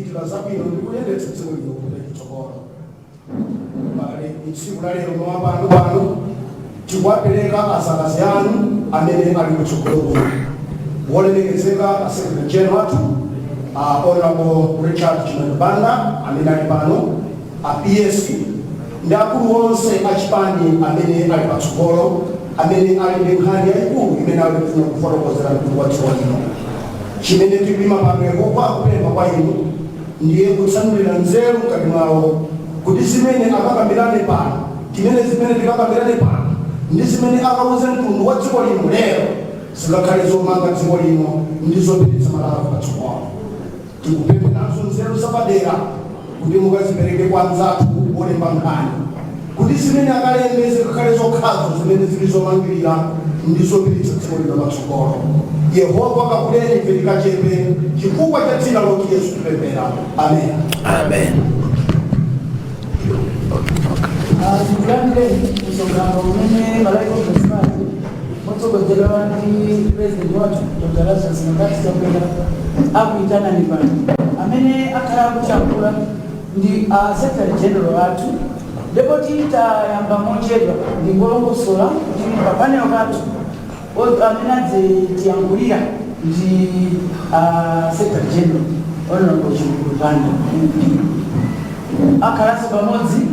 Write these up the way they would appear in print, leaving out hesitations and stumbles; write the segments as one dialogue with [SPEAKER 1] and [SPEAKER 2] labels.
[SPEAKER 1] Kuchitira zabwino ndi kuyendetsa dziko lino kupita chitsogolo. Pali tsiku la lero mawa pano tikuwapereka azakazi anu amene ali kutsogolo kuno, wolemekezeka a Secretary General athu, Honorable Richard Chimwendo Banda, amene ali pano, a PS ndi akulu onse achipani amene ali patsogolo, amene ali ndi nkhani yayikulu imene ali kufuna kufotokozera mtundu wa dziko lino. Chimene tikuyima pano, Yehova akupempha kwa inu ndiye kutsanulira nzeru mkati mwawo, kuti zimene akakambirane pano, zimene tikakambirane pano ndi zimene akauze mtundu wa dziko lino lero, zikakhale zomanga dziko lino ndi zopititsa Malawi patsogolo. Tikupempheranso nzeru zapadera kuti mukazipereke kwa anzathu olemba nkhani, kuti zimene akalembe zikakhale zokhazo zimene zili zomangirira ndi zopititsa dziko lino patsogolo. Yehova akakuleni, ife tikachepe, chifukwa cha dzina loti Yesu tipemphera, amen.
[SPEAKER 2] Amen.
[SPEAKER 3] Tikulandireni msonkhano umene Malawi Congress Party motsogozedwa ndi President wathu Dr Lazarus McCarthy Chakwera akuitanani pano. Amene akhala akuyankhula ndi a Secretary General athu, ndipo titayamba mochedwa ndingolongosola kuti pa panel pathu amene adzitiyankhulira ndi a Secretary General, Honorable Chimwendo Banda MP. Akhalanso pamodzi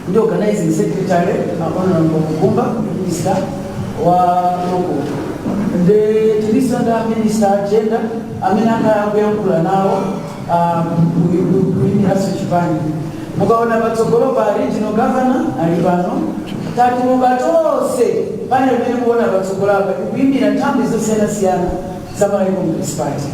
[SPEAKER 3] ndi Organizing Secretary, Honorable Mkumba, Minister wa local, ndi tilinso ndi Minister Gender amene akhala akuyankhula nawo kuyimiranso chipani. Mukaona patsogolo pa Regional Governor ali pano. Tatuluka tonse pane limene mukuona patsogolo apa ikuyimira nthambi zosiyanasiyana za Malawi Congress Party.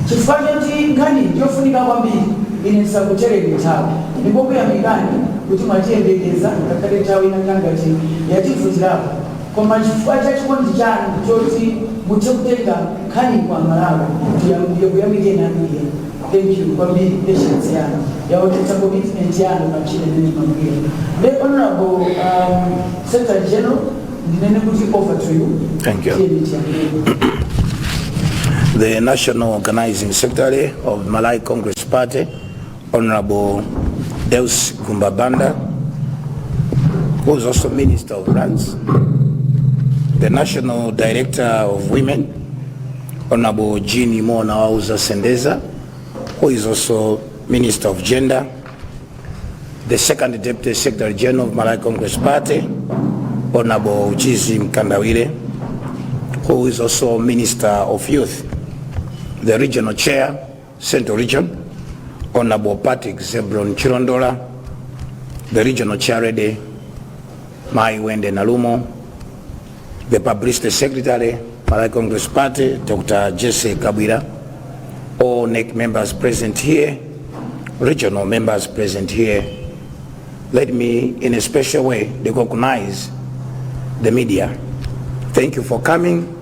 [SPEAKER 3] Chifukwa choti nkhani ndiyofunika kwambiri, ine ndisakuchereni nthawi. Ndingokuyamikani kuti mwatiyembekeza, ngakhale nthawi ina ngati yativutirapo, koma chifukwa cha chikondi chanu choti muthe kutenga nkhani kwa Malawi, ndiyakuyamikeni ambiri. Thank you kwambiri. Patience yanu yaonetsa commitment yanu pa ntchito imene timagwira. The Honorable Secretary General, ndinene kuti over to you.
[SPEAKER 2] Thank you.
[SPEAKER 3] Tiyeni tiyambire.
[SPEAKER 2] The National Organizing Secretary of Malawi Congress Party, Honorable Deus Gumba Banda, who is also Minister of Lands, the National Director of Women, Honorable Jean Mona Wauza Sendeza, who is also Minister of Gender, the Second Deputy Secretary General of Malawi Congress Party, Honorable Uchizi Mkandawire, who is also Minister of Youth, the Regional Chair, Central Region, Honorable Patrick Zebron Chilondola, the Regional Chair Lady, Mai Wende Nalumo, the Publicity Secretary, Malawi Congress Party, Dr. Jesse Kabwira, all NEC members present here, regional members present here. Let me, in a special way, recognize the media. Thank you for coming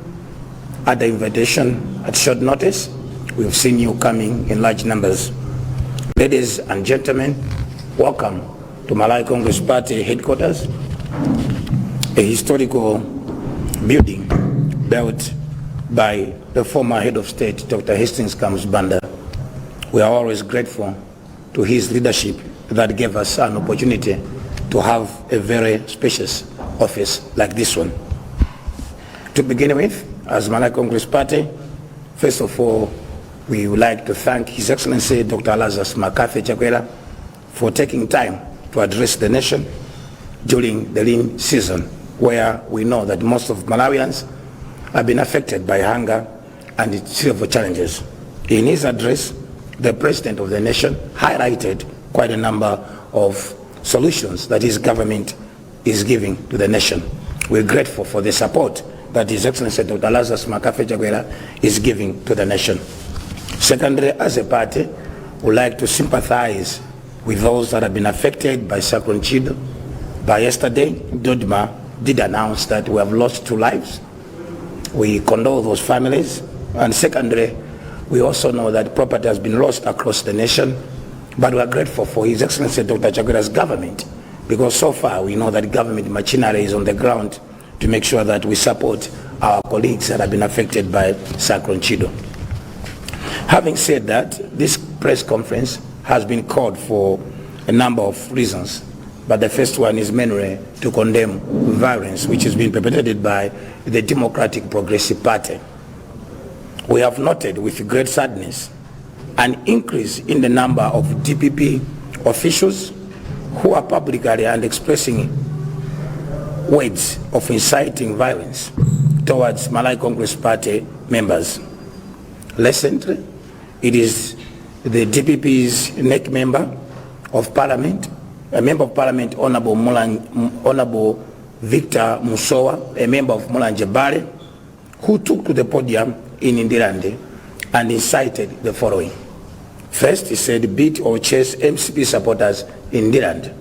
[SPEAKER 2] at the invitation at short notice. We've seen you coming in large numbers. Ladies and gentlemen, welcome to Malawi Congress Party headquarters, a historical building built by the former head of state, Dr. Hastings Kamuzu Banda. We are always grateful to his leadership that gave us an opportunity to have a very spacious office like this one. To begin with, as Malawi Congress Party, first of all, we would like to thank His Excellency Dr. Lazarus McCarthy Chakwera for taking time to address the nation during the lean season, where we know that most of Malawians have been affected by hunger and its several challenges. In his address, the President of the nation highlighted quite a number of solutions that his government is giving to the nation. We're grateful for the support that His Excellency Dr. Lazarus McCarthy Chakwera is giving to the nation. Secondly, as a party, we like to sympathize with those that have been affected by Cyclone Chido. By yesterday, DoDMA did announce that we have lost two lives. We condole those families. And secondly, we also know that property has been lost across the nation. But we are grateful for His Excellency Dr. Chakwera's government, because so far we know that government machinery is on the ground to make sure that we support our colleagues that have been affected by Cyclone Chido. Having said that, this press conference has been called for a number of reasons, but the first one is mainly to condemn violence which has been perpetrated by the Democratic Progressive Party. We have noted with great sadness an increase in the number of DPP officials who are publicly and expressing words of inciting violence towards Malawi Congress Party members. Recently, it is the DPP's NEC member of parliament, a member of parliament, Honorable Victor Musowa, a member of Mulanje Bale, who took to the podium in Ndirande and incited the following. First, he said, beat or chase MCP supporters in Ndirande.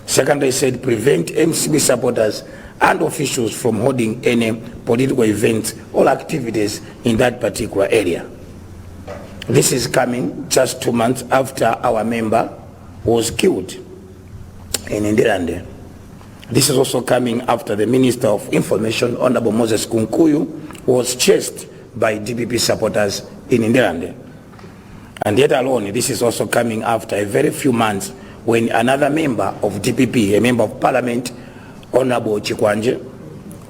[SPEAKER 2] Secondly, he said, prevent MCP supporters and officials from holding any political events or activities in that particular area. This is coming just 2 months after our member was killed in Ndirande. This is also coming after the Minister of Information, Honorable Moses Kunkuyu, was chased by DPP supporters in Ndirande. And yet alone, this is also coming after a very few months when another member of DPP, a member of parliament, Honorable Chikwanje,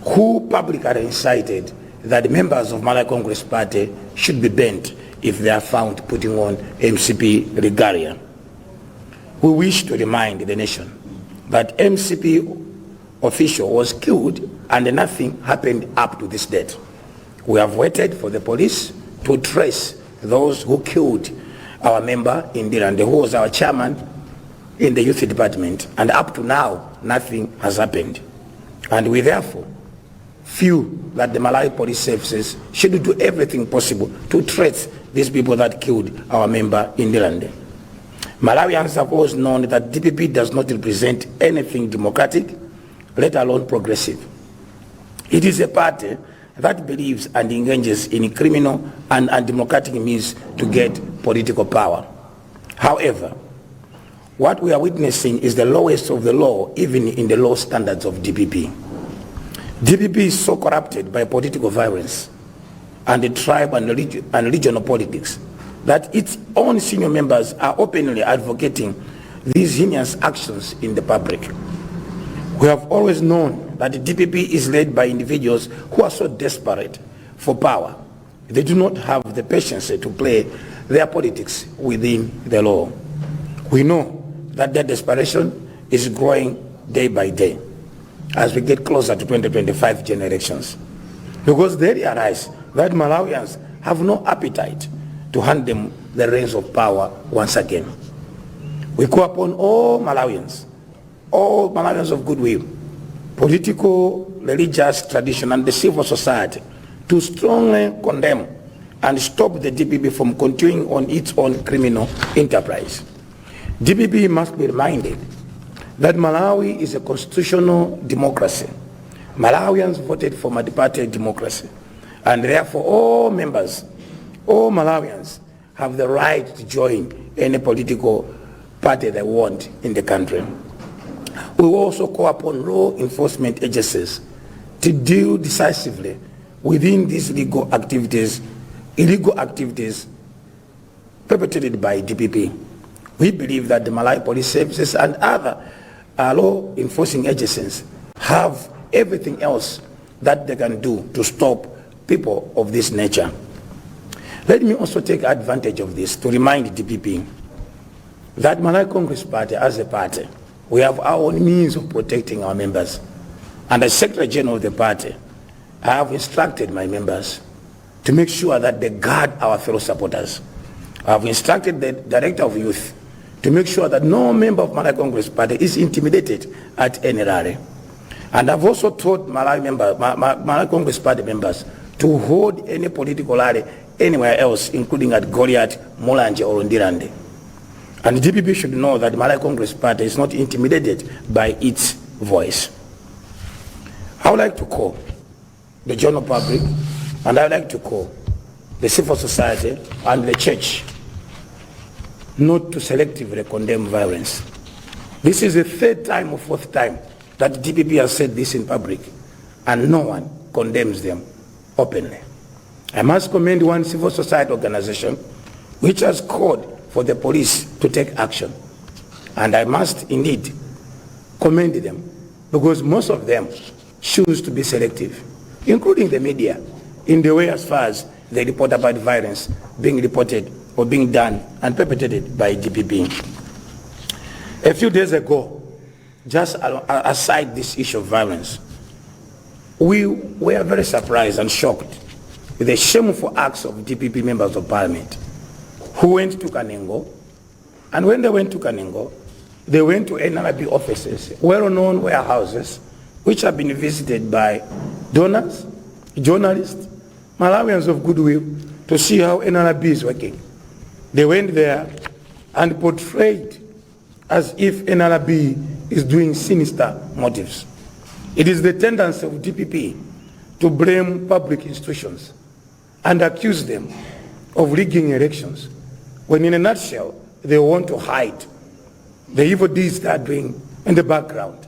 [SPEAKER 2] who publicly incited that members of Malawi Congress Party should be banned if they are found putting on MCP regalia. We wish to remind the nation that MCP official was killed and nothing happened up to this date. We have waited for the police to trace those who killed our member in Ndirande, who was our chairman in the youth department, and up to now, nothing has happened. And we therefore feel that the Malawi Police Services should do everything possible to trace these people that killed our member in Ndirande. Malawians have always known that DPP does not represent anything democratic, let alone progressive. It is a party that believes and engages in criminal and undemocratic means to get political power. However, what we are witnessing is the lowest of the low, even in the low standards of DPP. DPP is so corrupted by political violence and the tribe and regional politics that its own senior members are openly advocating these heinous actions in the public. We have always known that the DPP is led by individuals who are so desperate for power. They do not have the patience to play their politics within the law. We know that their desperation is growing day by day as we get closer to 2025 general elections, because they realize that Malawians have no appetite to hand them the reins of power once again. We call upon all Malawians of goodwill, political, religious, tradition, and the civil society to strongly condemn and stop the DPP from continuing on its own criminal enterprise. DPP must be reminded that Malawi is a constitutional democracy. Malawians voted for multi-party democracy, and therefore all members, all Malawians, have the right to join any political party they want in the country. We will also call upon law enforcement agencies to deal decisively within these legal activities, illegal activities perpetrated by DPP. We believe that the Malawi Police Services and other law enforcing agencies have everything else that they can do to stop people of this nature. Let me also take advantage of this to remind DPP that Malawi Congress Party, as a party, we have our own means of protecting our members. And as Secretary General of the party, I have instructed my members to make sure that they guard our fellow supporters. I have instructed the Director of Youth to make sure that no member of Malawi Congress Party is intimidated at any rally. And I've also told Malawi Congress Party members to hold any political rally anywhere else, including at Goliath, Mulanje, or Ndirande. And the DPP should know that Malawi Congress Party is not intimidated by its voice. I would like to call the general public, and I would like to call the civil society and the church not to selectively condemn violence. This is the third time or fourth time that DPP has said this in public, and no one condemns them openly. I must commend one civil society organization which has called for the police to take action. And I must indeed commend them, because most of them choose to be selective, including the media, in the way as far as they report about violence being reported or being done and perpetrated by DPP. A few days ago, just aside this issue of violence, we were very surprised and shocked with the shameful acts of DPP members of parliament who went to Kanengo. And when they went to Kanengo, they went to NRB offices, well-known warehouses, which have been visited by donors, journalists, Malawians of goodwill, to see how NRB is working. They went there and portrayed as if NRB is doing sinister motives. It is the tendency of DPP to blame public institutions and accuse them of rigging elections, when in a nutshell, they want to hide the evil deeds they are doing in the background.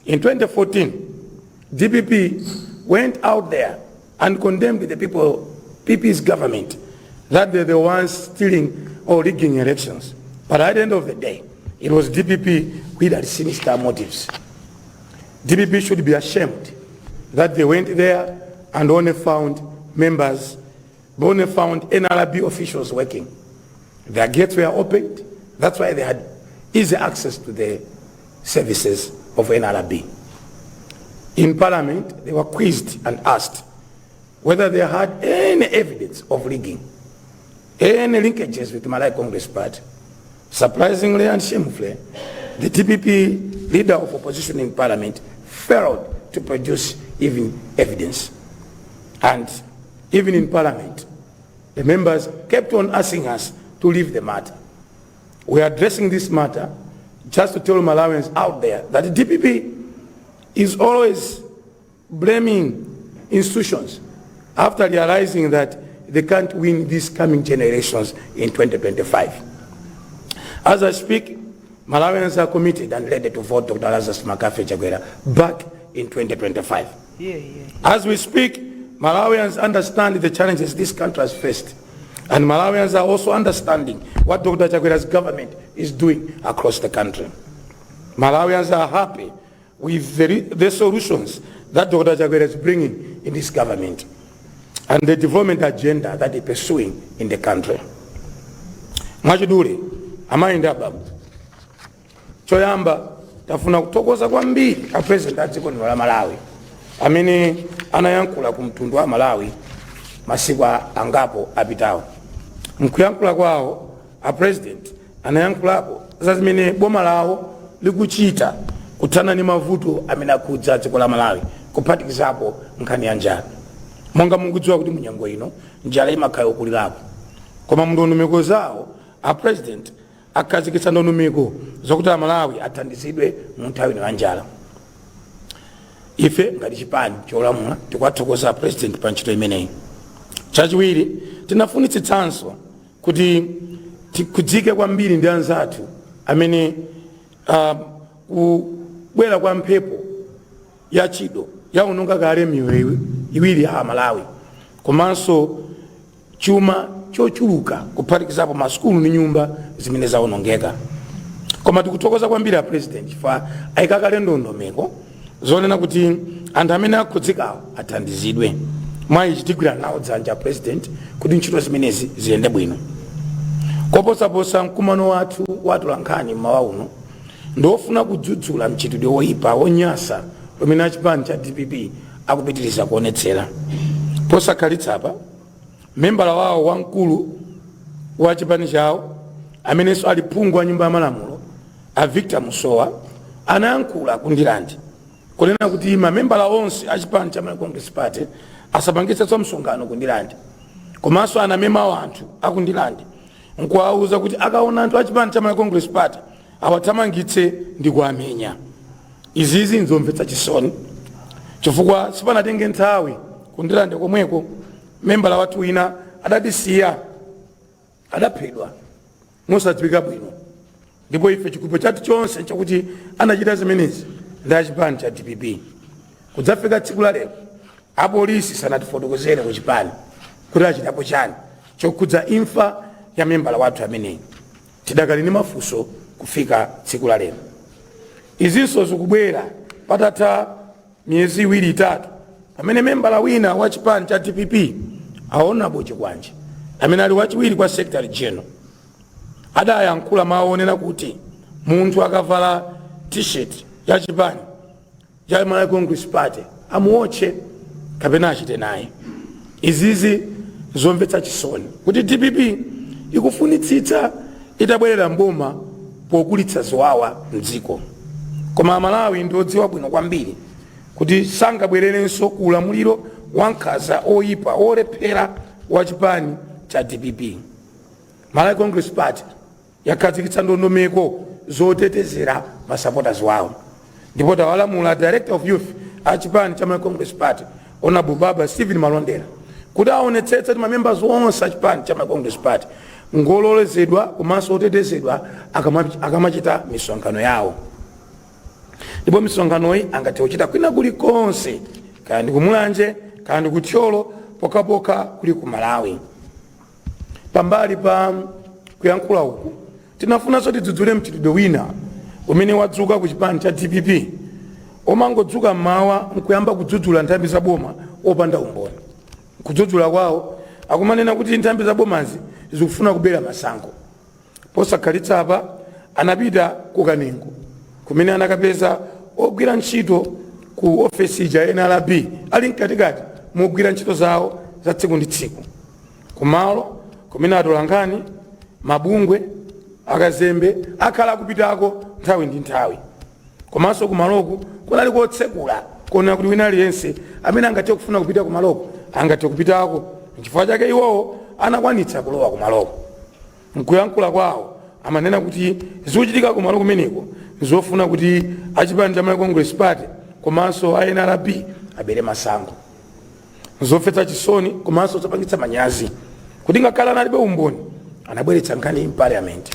[SPEAKER 2] In 2014, DPP went out there and condemned the people, PP's government, that they're the ones stealing or rigging elections. But at the end of the day, it was DPP who had sinister motives. DPP should be ashamed that they went there and only found members, only found NRB officials working. Their gates were opened. That's why they had easy access to the services of NRB. In Parliament, they were quizzed and asked whether they had any evidence of rigging, any linkages with the Malawi Congress Party. Surprisingly and shamefully, the DPP leader of opposition in Parliament failed to produce even evidence. And even in Parliament, the members kept on asking us to leave the matter. We are addressing this matter just to tell Malawians out there that the DPP is always blaming institutions after realizing that they can't win these coming generations in 2025. As I speak, Malawians are committed and ready to vote Dr. Lazarus McCarthy Chakwera back in 2025. As we speak, Malawians understand the challenges this country has faced. And Malawians are also understanding what Dr. Chakwera's government is doing across the country. Malawians are happy with the solutions that Dr. Chakwera is bringing in this government and the development agenda that he's pursuing in the country. Mwachidule, amayi ndi abambo, choyamba tafuna kuthokoza kwambiri a President a dziko lino la Malawi amene anayankhula ku mtundu wa Malawi masiku angapo apitawo. Mkuyankhula kwawo, a President anayankhulapo za zimene boma lawo likuchita kuthana ndi mavuto amene akhudza dziko la Malawi, kuphatikizapo nkhani ya njala. Monga mukudziwa kuti munyengo ino njala imakhala yokulirapo, koma mndondomeko zawo a President akhazikitsa ndondomeko zokuti Amalawi athandizidwe mu nthawi ino ya njala. Ife ngati chipani cholamula tikuwathokoza President pa ntchito imeneyi. Chachiwiri, tinafunitsitsanso kuti tikudzike kwambiri ndi anzathu amene kubwera kwa mphepo ya Chido yaononga kale miyoyo iwiri ya Malawi komanso chuma chochuluka, kuphatikizapo masukulu ndi nyumba zimene zawonongeka. Koma tikuthokoza kwambiri a President chifukwa ayika kale ndondomeko zonena kuti anthu amene akhudzikawo athandizidwe. Mwa ichi tigwira nawo dzanja President kuti ntchito zimenezi ziyende bwino. Koposaposa, mkumano wathu watolankhani mmawa uno ndiwofuna kudzudzula mchitidwe woyipa wonyasa umene achipani cha DPP akupitiriza kuonetsera. Posakhalitsa membala wawo wamkulu wa chipani chawo, amenenso ali phungu wa Nyumba ya Malamulo, a Victor Musowa, anayankhula ku Ndirande kunena kuti mamembala onse a chipani cha Malawi Congress Party asapangitsenso msonkhano ku Ndirande. Komanso anamema anthu aku Ndirande nkuwauza kuti akaona anthu a chipani cha Malawi Congress Party awathamangitse ndi kuamenya. Izizi nzomvetsa chisoni chifukwa sipanatenge nthawi, ku Ndirande komweko membala wathu wina adatisiya, adaphedwa mosadziwika bwino, ndipo ife chikhulupiriro chathu chonse chakuti anachita zimenezi ndi achipani cha DPP. Kudzafika tsiku la lero, apolisi sanatifotokozere ku chipani kuti achitapo chani chokhudza imfa ya membala wathu ameneyi. Tidakali ndi mafunso kufika tsiku la lero. Izinso zikubwera patatha miyezi 2 3, pamene membala wina wa chipani cha DPP, aonabo Chikwanje, amene ali wachiwiri kwa Secretary General, adayankhula mawu onena kuti munthu akavala T-shirt ya chipani cha Malawi Congress Party amuotche kapena achite naye. Izizi zomvetsa chisoni kuti DPP ikufunitsitsa itabwerera mboma pokulitsa ziwawa mdziko, koma Amalawi ndi odziwa bwino kwambiri kuti sangabwererenso ku ulamuliro wankhanza, oyipa, olephera wa chipani cha DPP. Malawi Congress Party yakhazikitsa ndondomeko zotetezera masupporters wawo, ndipo tawalamula Director of Youth a chipani cha Malawi Congress Party, Honorable Baba Stephen Malondera, kuti aonetsetse kuti mamembers onse a chipani cha Malawi Congress Party ngololezedwa komanso otetezedwa akamachita misonkhano yawo. Ndipo misonkhanoyi angathe kuchita kwina kulikonse, kaya ndi kuMulanje, kaya ndi kuThyolo, pokhapokha kuli ku Malawi. Pambali pa kuyankhula uku, tinafunanso tidzudzule mchitidwe wina umene wadzuka ku chipani cha DPP, omangodzuka mmawa nkuyamba kudzudzula nthambi za boma opanda umboni. Kudzudzula kwawo akumanena kuti nthambi za bomazi zikufuna kubera masankho. Posakhalitsa apa anapita ku Kanengo, kumene anakapeza ogwira ntchito ku ofesi ija NRB ali mkatikati mogwira ntchito zawo za tsiku ndi tsiku, kumalo kumene atolankhani, mabungwe, akazembe akhala akupitako nthawi ndi nthawi. Komanso kumaloku kunali kotsekula, kuona kuti wina aliyense amene angathe kufuna kupita kumaloko angathe kupitako. Nchifukwa chake iwowo anakwanitsa kulowa kumaloko. Nkuyankhula kwawo amanena kuti zikuchitika kumalo kumeneko zofuna kuti achipani cha Malawi Congress Party komanso a NRB abere masankho. Zomvetsa chisoni komanso zopangitsa manyazi kuti ngakhale analibe umboni, anabweretsa nkhani m'Parliament.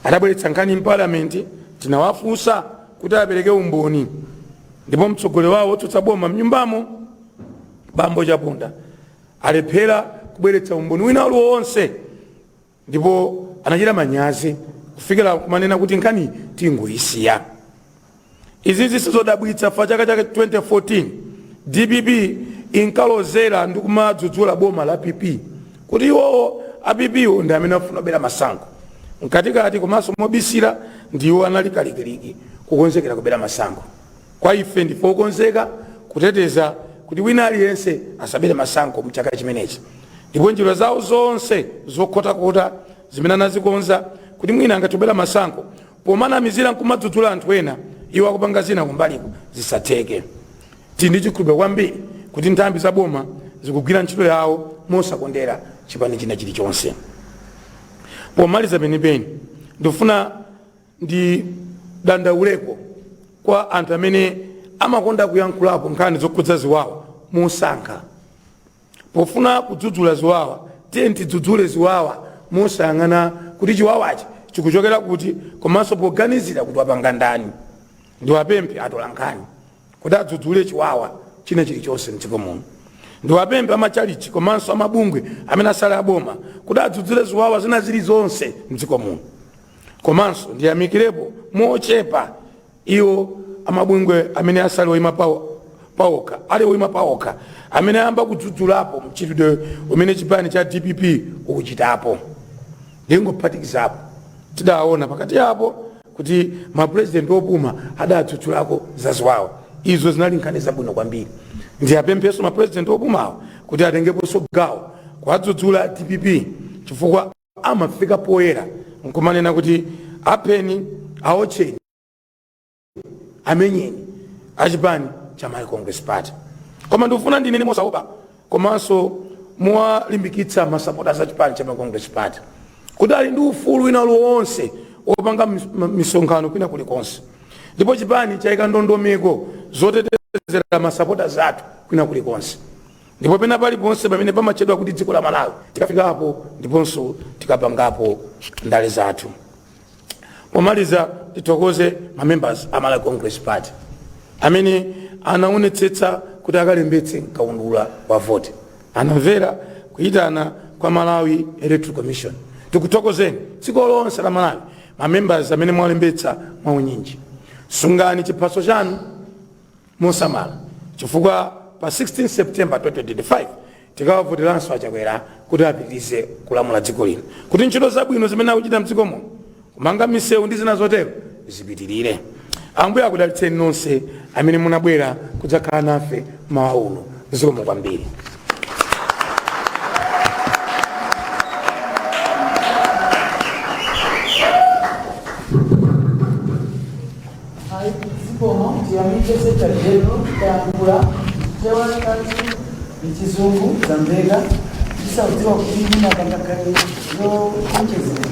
[SPEAKER 2] Adabweretsa nkhani m'Parliament, tinawafunsa kuti apereke umboni, ndipo mtsogoleri wawo wotsutsa boma mnyumbamo, Bambo Chaponda, alephera kubweretsa umboni wina uliwonse, ndipo anachita manyazi kufikira kumanena kuti nkhani tingoyisiya. Izi zisizodabwitsa fa chaka chake 2014 DPP inkalozera ndi kumadzudzula boma la PP kuti iwowo a PP wo ndi amene afuna kubera masankho. Mkatikati komanso mobisira, ndiwo anali kalikiliki kukonzekera kubera masankho. Kwa ife, ndife okonzeka kuteteza kuti wina aliyense asabere masankho mchaka chimenechi, ndipo njira zawo zonse zokhotakhota zimene anazikonza kuti mwina angatibera masankho pomanamizira nkumadzudzula anthu ena, iwo akupanga zina kumbaliko, zisatheke. Tili ndi chikhulupiriro kwambiri kuti nthambi za boma zikugwira ntchito yawo mosakondera chipani china chilichonse. Pomaliza penipeni, ndikufuna ndidandauleko kwa anthu amene amakonda kuyankhulapo nkhani zokhudza ziwawa mosankha. Pofuna kudzudzula ziwawa, tiye tidzudzule ziwawa mosayang'ana kuti chiwawachi chikuchokera kuti komanso poganizira kuti wapanga ndani. Ndiwapemphe atolankhani kuti adzudzule chiwawa china chilichonse mdziko muno. Ndiwapemphe amachalichi komanso amabungwe amene asali aboma kuti adzudzule ziwawa zina zilizonse mdziko muno. Komanso ndiyamikirepo mochepa iwo amabungwe amene asali oyima paokha, ali oyima paokha, amene ayamba kudzudzulapo mchitidwe umene chipani cha DPP ukuchitapo. Ndingophatikizapo, tidaona pakati apo kuti mapurezidenti opuma adadzudzulako zaziwawa. Izo zinali nkhani zabwino kwambiri. Ndiyapempheso mapurezidenti opumawo kuti atengeponso gawo kuwadzudzula DPP, chifukwa amafika poyera nkumanena kuti apheni, aotcheni, amenyeni achipani cha Malawi Congress Party. Koma ndikufuna ndinene mosaopa komanso mowalimbikitsa masapota a chipani cha Malawi Congress Party kuti ali ndi ufulu wina uliwonse wopanga misonkhano kwina kulikonse, ndipo chipani chayika ndondomeko zotetezera masapota athu kwina kulikonse, ndipo pena paliponse pamene pamatchedwa kuti dziko la Malawi tikafikapo ndiponso tikapangapo ndale zathu. Pomaliza, tithokoze ma members a Malawi Congress Party amene anaonetsetsa kuti akalembetse mkaundula wa voti, anamvera kuyitana kwa Malawi Electoral Commission. Tikuthokozeni. Dziko lonse la Malawi, mamembers amene mwalembetsa mwaunyinji, sungani chiphaso chanu mosamala, chifukwa pa 16 September 2025 tikawavoteranso aChakwera kuti apitirize kulamula dziko lino, kuti ntchito zabwino zimene akuchita mdziko muno, kumanga misewu ndi zina zotero, zipitirire. Ambuye akudalitseni nonse amene munabwera kudzakhala nafe mawa uno. Zikomo kwambiri.
[SPEAKER 3] Ayi, zikomo. Tiyamike Secretary General. Tayankhula Chichewa chathu ndi Chizungu, zamveka. Tisaudziwa kuti mwina pangakhale zoonjezera,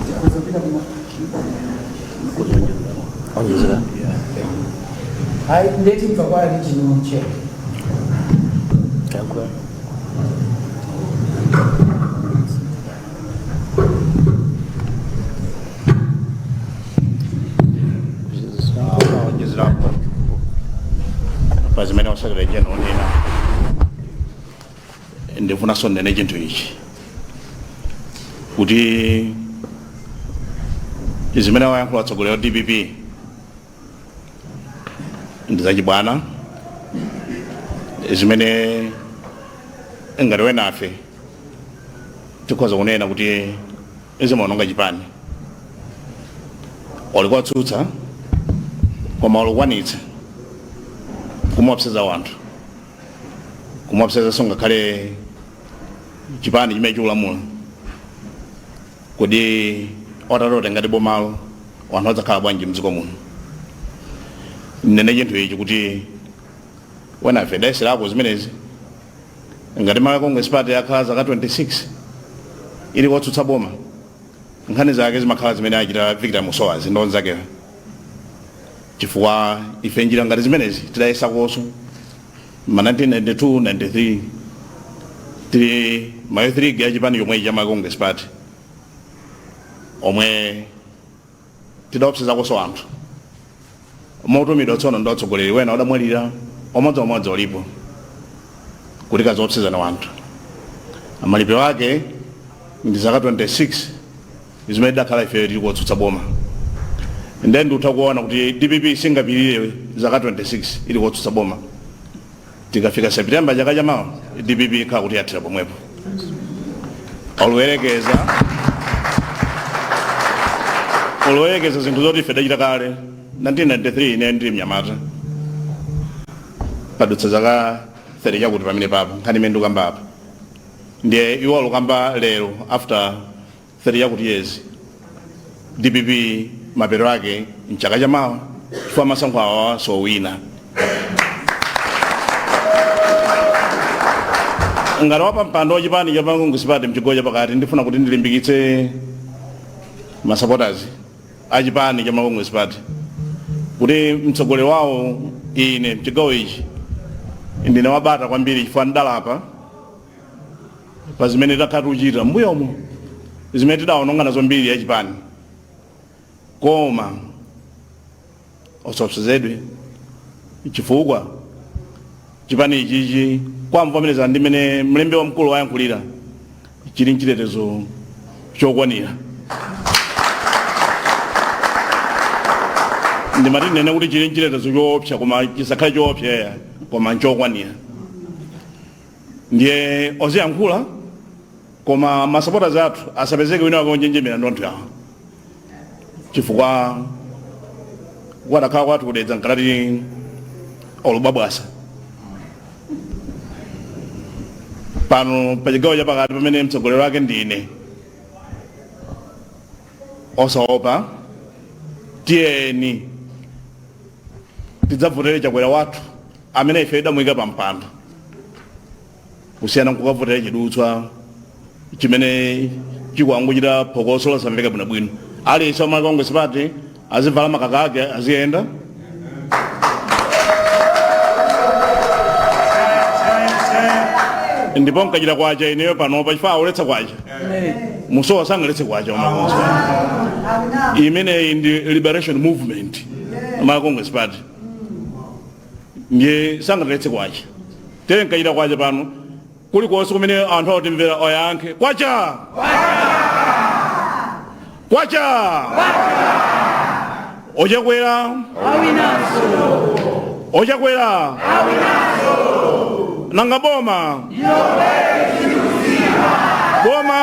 [SPEAKER 3] tikhoza kupita kuma
[SPEAKER 2] Onjezera.
[SPEAKER 3] Ayi, ndetimva kwa regional chair.
[SPEAKER 2] Yankhula.
[SPEAKER 4] Onjezerapo pa zimene secretary general onena, ndifunanso ndinene chinthu ichi, kuti zimene wayankhula atsogoleri wa DPP ndi zachibwana, zimene ngati wenafe tikhoza kunena kuti zimaononga chipani. Olikuwatsutsa koma olikwanitsa kumuopseza wanthu, kumuopsezanso ngakhale chipani chimene chikulamula. Kodi otatote ngati bomalo, wanthu adzakhala bwanji mdziko muno? Nene chinthu ichi kuti wenafe dayeserako zimenezi. Ngati Malawi Congress Party yakhala zaka 26 ili kotsutsa boma, nkhani zake zimakhala zimene achita Victor Musowazi ndi onzakewa, chifukwa ife njira ngati zimenezi tidayesakonso ma 1992, 93, tili ma youth league ya chipani chomwechi cha Malawi Congress Party, omwe tidaopsezakonso anthu motumidwa tsono ndi atsogoleri wena odamwalira, omodziomodzi olipo, kuti kaziopsezana wanthu. Malipiro ake ndi zaka 26 zimene tidakhala ife tili kotsutsa boma. Ndiye ndikutha kuona kuti DPP singapirire zaka 26 ili kotsutsa boma. Tikafika September chaka chamawa, DPP ikhala kuti yathera pomwepo. Oluwerekeza zinthu zoti ife dachita kale 1993, ine ndili mnyamata, padutsa zaka 30 chakuti pamene papa nkhani imene ndikukamba apa. Ndiye iwo alukamba lero after 30 chakuti years. DPP mapeto ake mchaka chamawa, chifukwa masankho awa sowina. Ngati wapa mpando wa chipani cha Congress Party mchigawo chapakati, ndifuna kuti ndilimbikitse ma supporters a chipani cha Congress Party kuti mtsogoleri wawo ine mchigawo ichi ndine wabata kwambiri, chifukwa ndalapa pa zimene takhala tikuchita mbuyomo, zimene tidaononga nazo mbiri ya chipani. Koma osaopsezedwe, chifukwa chipani ichichi, kwamvomereza ndi mmene mlembi wamkulu wayankhulira, chili mchitetezo chokwanira. Ndimati nene kuti chili mchitetezo choopsa, koma chisakhale choopsa eya, koma nchokwanira. Ndiye oziyankhula, koma ma supporters athu asapezeke wina wake onjenjemera ndi anthu awa, chifukwa kwadakhala kwathu kudedza nkalati olubwabwasa pano pa chigawo chapakati pamene mtsogoleri wake ndine. Osaopa, tiyeni tidzavotere Chakwera wathu amene ife tidamuyika pa mpando, kusiyana nkukavotera chidutswa chimene chikuanguchita phokoso losamveka bwinobwino. Aliyense wa Malawi Congress Party azivala makaka ake, aziyenda. Ndipo nkachita kwacha ineyo panopa, chifukwa auletsa kwacha, Musowa sangaletse kwacha wa Malawi Congress Party. Imeneyi ndi liberation movement, Malawi Congress Party, ndiye sangaletse kwacha. Tere nkachita kwacha pano, kulikonse kumene anthu akutimvera, oyankhe kwacha. Kwacha ochakwera ochakwera nanga boma boma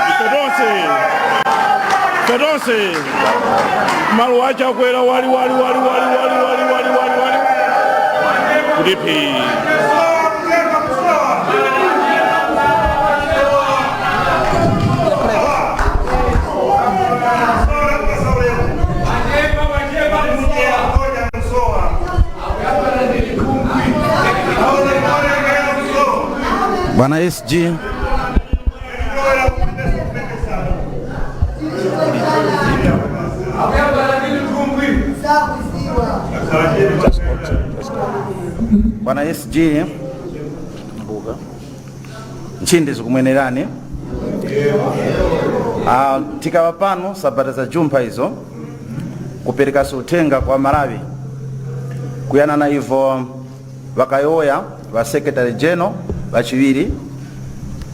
[SPEAKER 4] ifetonse ifetonse maluwa achakwera wali wali wali wali wali wali wali wali wali kuti phi.
[SPEAKER 5] Bwana SG, Bwana SG, nchindi zikumwenerani. Tikawa pano sabata za jumpha izo kuperekaso uthenga kwa Malawi kuyanana ivo vakayoya va secretary general vachiwiri,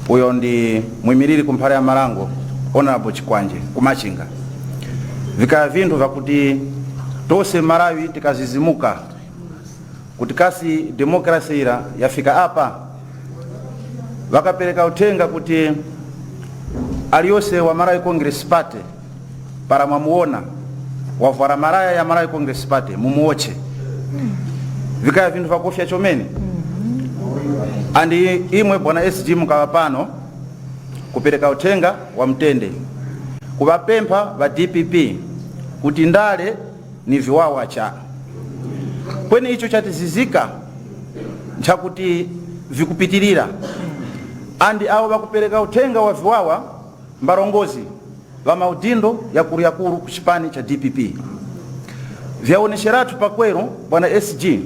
[SPEAKER 5] uyo ndi mwimiriri kumphale ya Malango, Honorable Chikwanje kumachinga. Vikaya vinthu vakuti tose Malawi tikazizimuka kuti kasi demokrasi ira yafika apa. Vakapereka uthenga kuti aliyonse wa Malawi Congress Party para mwamuona wavwara malaya ya Malawi Congress Party mumuoche. Vikaya vinthu vakofya chomene. Andi imwe bwana SG mukawa pano kupereka uthenga wa mtende kuvapempha va DPP kuti ndale ni viwawa cha kweni icho chatizizika nchakuti vikupitirira. Andi awo vakupereka uthenga wa viwawa mbarongozi va maudindo yakulu yakulu ku chipani cha DPP. Vyaonesheratu pakwero bwana SG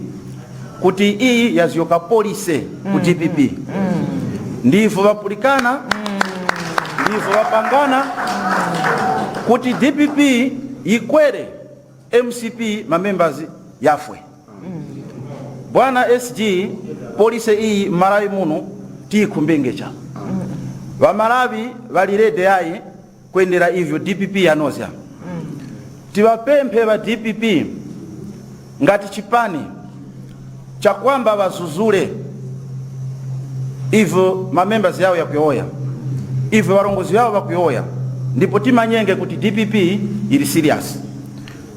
[SPEAKER 5] kuti iyi yaziyoka polise ku DPP. Ndivo vapulikana, ndivo vapangana kuti DPP ikwere MCP mamembers yafwe. Bwana SG, polise iyi Malawi muno tiyikhumbenge cha Vamalawi valirede ayi kuendera ivyo DPP yanozya. Tiwapemphe va DPP ngati chipani chakwamba vazuzule ivyo mamembers yawo yakuyoya, ivyo varongozi yawo vakuyoya, ndipo timanyenge kuti DPP ili serious,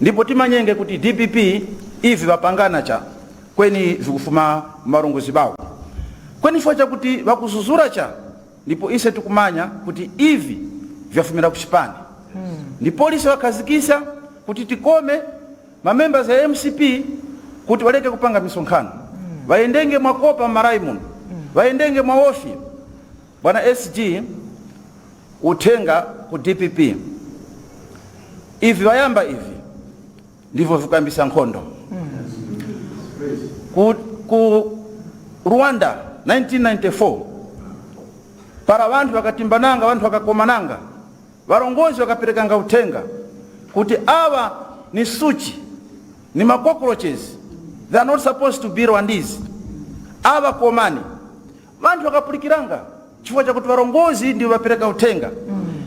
[SPEAKER 5] ndipo timanyenge kuti DPP ivi vapangana cha kweni vikufuma marongozi bawo kweni chifukwa chakuti vakuzuzura cha, ndipo ise tikumanya kuti ivi vyafumira kuchipani. Ndi polisi wakhazikisa kuti tikome mamembers ya MCP kuti waleke kupanga misonkhano, vayendenge mwakopa m'Malawi muno, vayendenge mwaofi. Bwana SG, uthenga ku DPP, ivi vayamba ivi ndivyo vikuyambisa nkhondo. Ku Rwanda 1994 para vanthu vakatimbananga, vanthu vakakomananga, varongozi vakaperekanga uthenga kuti awa ni suchi, ni ma cockroaches, they are not supposed to be Rwandese, awa komani. Vanthu vakapulikiranga chifukwa chakuti varongozi ndio vapereka uthenga.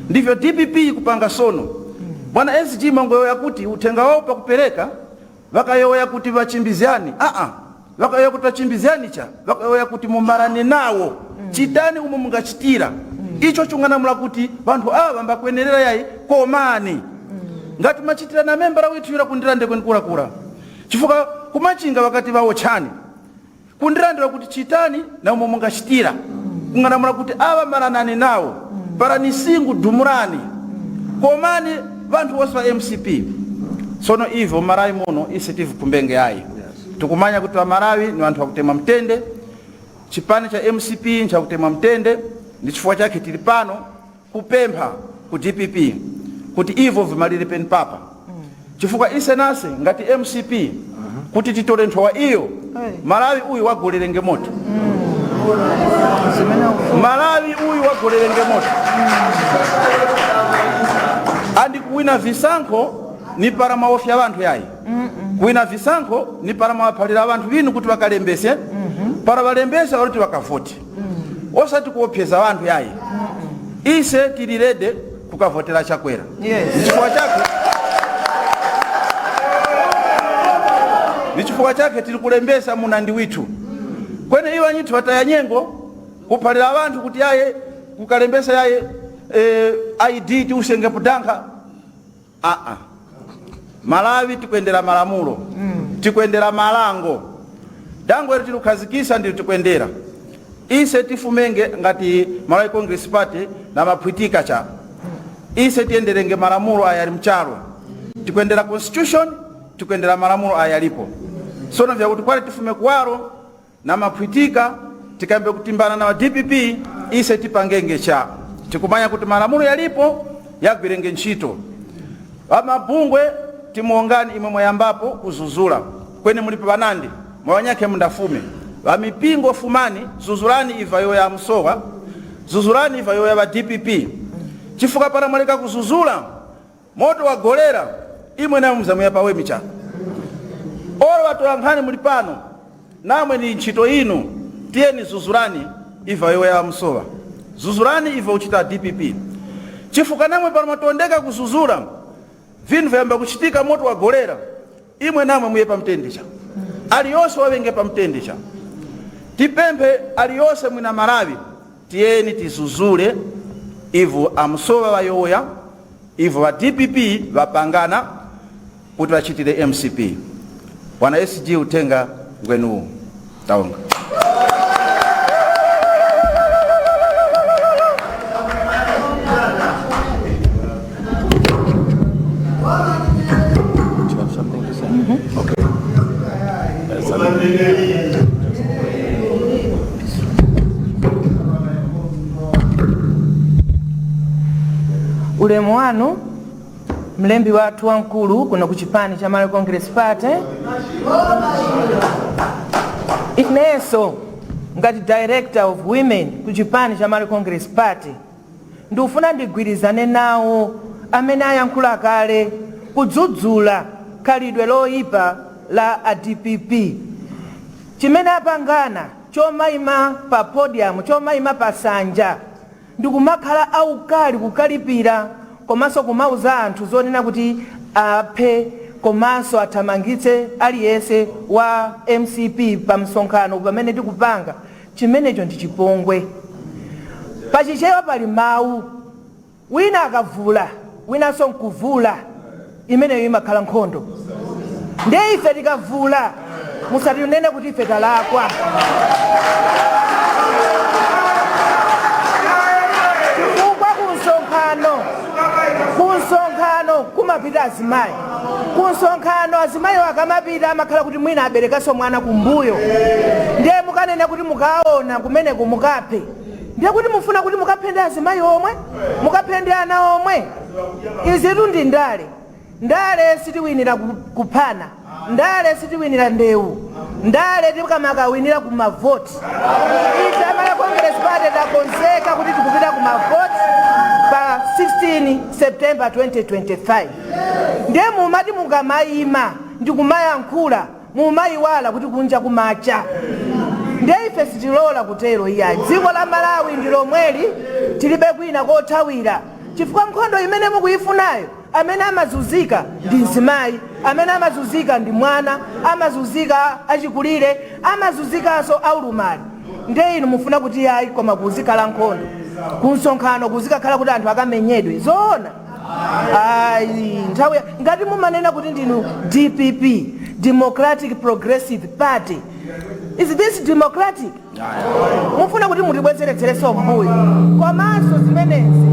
[SPEAKER 5] Ndivyo DPP kupanga sono. Bwana SG, mangoyo kuti uthenga wao pakupereka vakayoya kuti vachimbiziani, vakayoya kuti vachimbiziani cha vakayoya kuti mumarane nawo, chitani umo mungachitira icho chunganamula kuti vanthu ava mbakuenerera yayi komani. Ngati machitira na membera withu yura kundirande kwenikurakura chifukwa kumachinga wakati vaotchani kundirande wakuti chitani na umo mungachitira kunganamula kuti ava maranani nawo parani singu dhumurani komani vanthu wose va MCP. Sono ivo Malawi muno ise tivikumbenge ayi. Tikumanya kuti Vamalawi ni vanthu vakutemwa mtende, chipani cha MCP nchakutemwa mtende, ndi chifukwa chake tili pano kupempha ku DPP kuti ivo vimalire peni papa, chifukwa ise nase ngati MCP kuti titole nthowa iyo Malawi uyu wagolerenge moto. Malawi uyu wagolerenge moto. Andi kuwina visankho ni para maofya vanthu yayi, kuwina visankho ni para mawaphalira vanthu vinu kuti vakalembese, para valembese valuti vakavoti, osati kuopseza vanthu yayi. Ise tili ready kukavotera Chakwera. Ni chifukwa chake tili kulembesa munandi withu. Kwene iwo anyithu wataya nyengo kuphalira abantu kuti yaye kukalembesa yaye ID tiusenge pudankha. Malawi tikwendera malamulo, tikwendera malango. Dango eri tilukhazikisa ndili tikwendera. Ise tifumenge ngati Malawi Congress Party na maphwitika cha. Ise tiyenderenge malamulo aya ali mchalo. Tikwendera constitution, tikwendera malamulo aya alipo. Sono vyakuti kwale tifume kuwaro na maphwitika tikambe kutimbana na wa DPP, ise tipangenge cha. Tikumanya kuti malamulo yalipo yagwirenge ntchito. Amabungwe timuongani imwe mwayambapo kuzuzula. Kwene mulipo banandi mwawanyake mundafume. Vamipingo fumani zuzulani iva yoya msowa, zuzulani iva yoya va DPP. Chifuka para mwaleka kuzuzula moto wa golera imwe nayo mzamuya pawe micha. Oro watola nkhani muli pano namwe ni ntchito inu, tiyeni zuzulani iva yoya msowa, zuzulani iva uchita DPP. Chifuka namwe pano matondeka kuzuzula vinhu vyamba kuchitika moto wa golera imwe namwe muye pamtende cha. Aliyonse wawenge pamtende cha. Tipemphe aliyonse mwina Malawi tiyeni tizuzule ivu amsowa wayoya ivu wa DPP vapangana kuti vachitire MCP. Bwana SG utenga ngwenuwu taonga.
[SPEAKER 3] Ulemu wanu mlembi wathu wamkulu kuno ku chipani cha Malawi Congress Party, inenso ngati director of women ku chipani cha Malawi Congress Party ndikufuna ndigwirizane nawo amene ayankhula kale kudzudzula khalidwe loyipa la a DPP chimene apangana chomayima pa podium, chomayima pa sanja ndikumakhala aukali kukalipira komanso kumauza anthu zonena kuti aphe komanso athamangitse aliyense wa MCP pa msonkhano pamene tikupanga. Chimenecho ndi chipongwe. Pachichewa pali mawu, wina akavula winanso nkuvula, imeneyo imakhala nkhondo. Ndiye ife tikavula musatinene kuti ife talakwa. Chifukwa kunsonkhano kumapita azimayi, kunsonkhano azimayi akamapita amakhala kuti mwina aberekanso mwana kumbuyo. Ndiye mukanena kuti mukaona kumeneko mukaphe, ndiye kuti mufuna kuti mukaphe ndi azimayi omwe, mukaphe ndi ana omwe. Izitu ndi ndale. Ndale sitiwinira kuphana, ndale sitiwinira ndewu, ndale tikamakawinira ku mavoti. Ife Malawi Congress Party takonzeka kuti tikupita ku mavoti pa 16 September 2025. Ndiye mumati mukamayima ndikumayankhula mumayiwala kuti kunja kumacha. Ndiye ife sitilola kutero iyayi. Dziko la Malawi ndi lomweli, tilibe kwina kothawira, chifukwa nkhondo imene mukuyifunayo amene amazunzika ndi mzimayi, amene amazunzika ndi mwana, amazunzika achikulire, amazunzikanso aulumali. Ndiye inu mufuna kuti yayi koma kuzikhala nkhondo kunsonkhano, kuzikakhala kuti anthu akamenyedwe. Zoona? Ayi, nthawi ngati mumanena kuti ndinu DPP, Democratic Progressive Party, is this democratic? Mufuna kuti mutibwezeretserenso mbuyo. Komanso zimenezi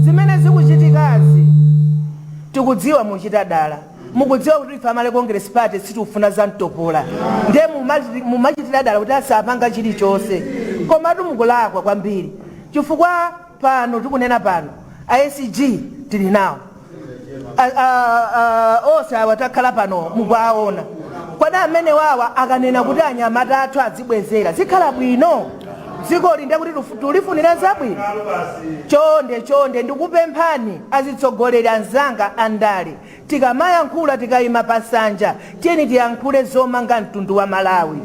[SPEAKER 3] zimene zikuchitikazi tikudziwa muchita dala, mukudziwa kuti ife Malawi Congress Party sitikufuna za mtopola, ndiye mumachitira dala kuti asapanga chilichonse. Komatu mukulakwa kwambiri, chifukwa pano tikunena pano ASG tili nawo, onse awa takhala pano mukuwaona. Kodi amene wawa akanena kuti anyamata athu azibwezera zikhala bwino? Dziko linde kuti tulifunira zabwino? Chonde chonde ndikupemphani azitsogoleri anzanga andale, tikamayankhula tikayima pasanja tiyeni tiyankhule zomanga mtundu wa Malawi.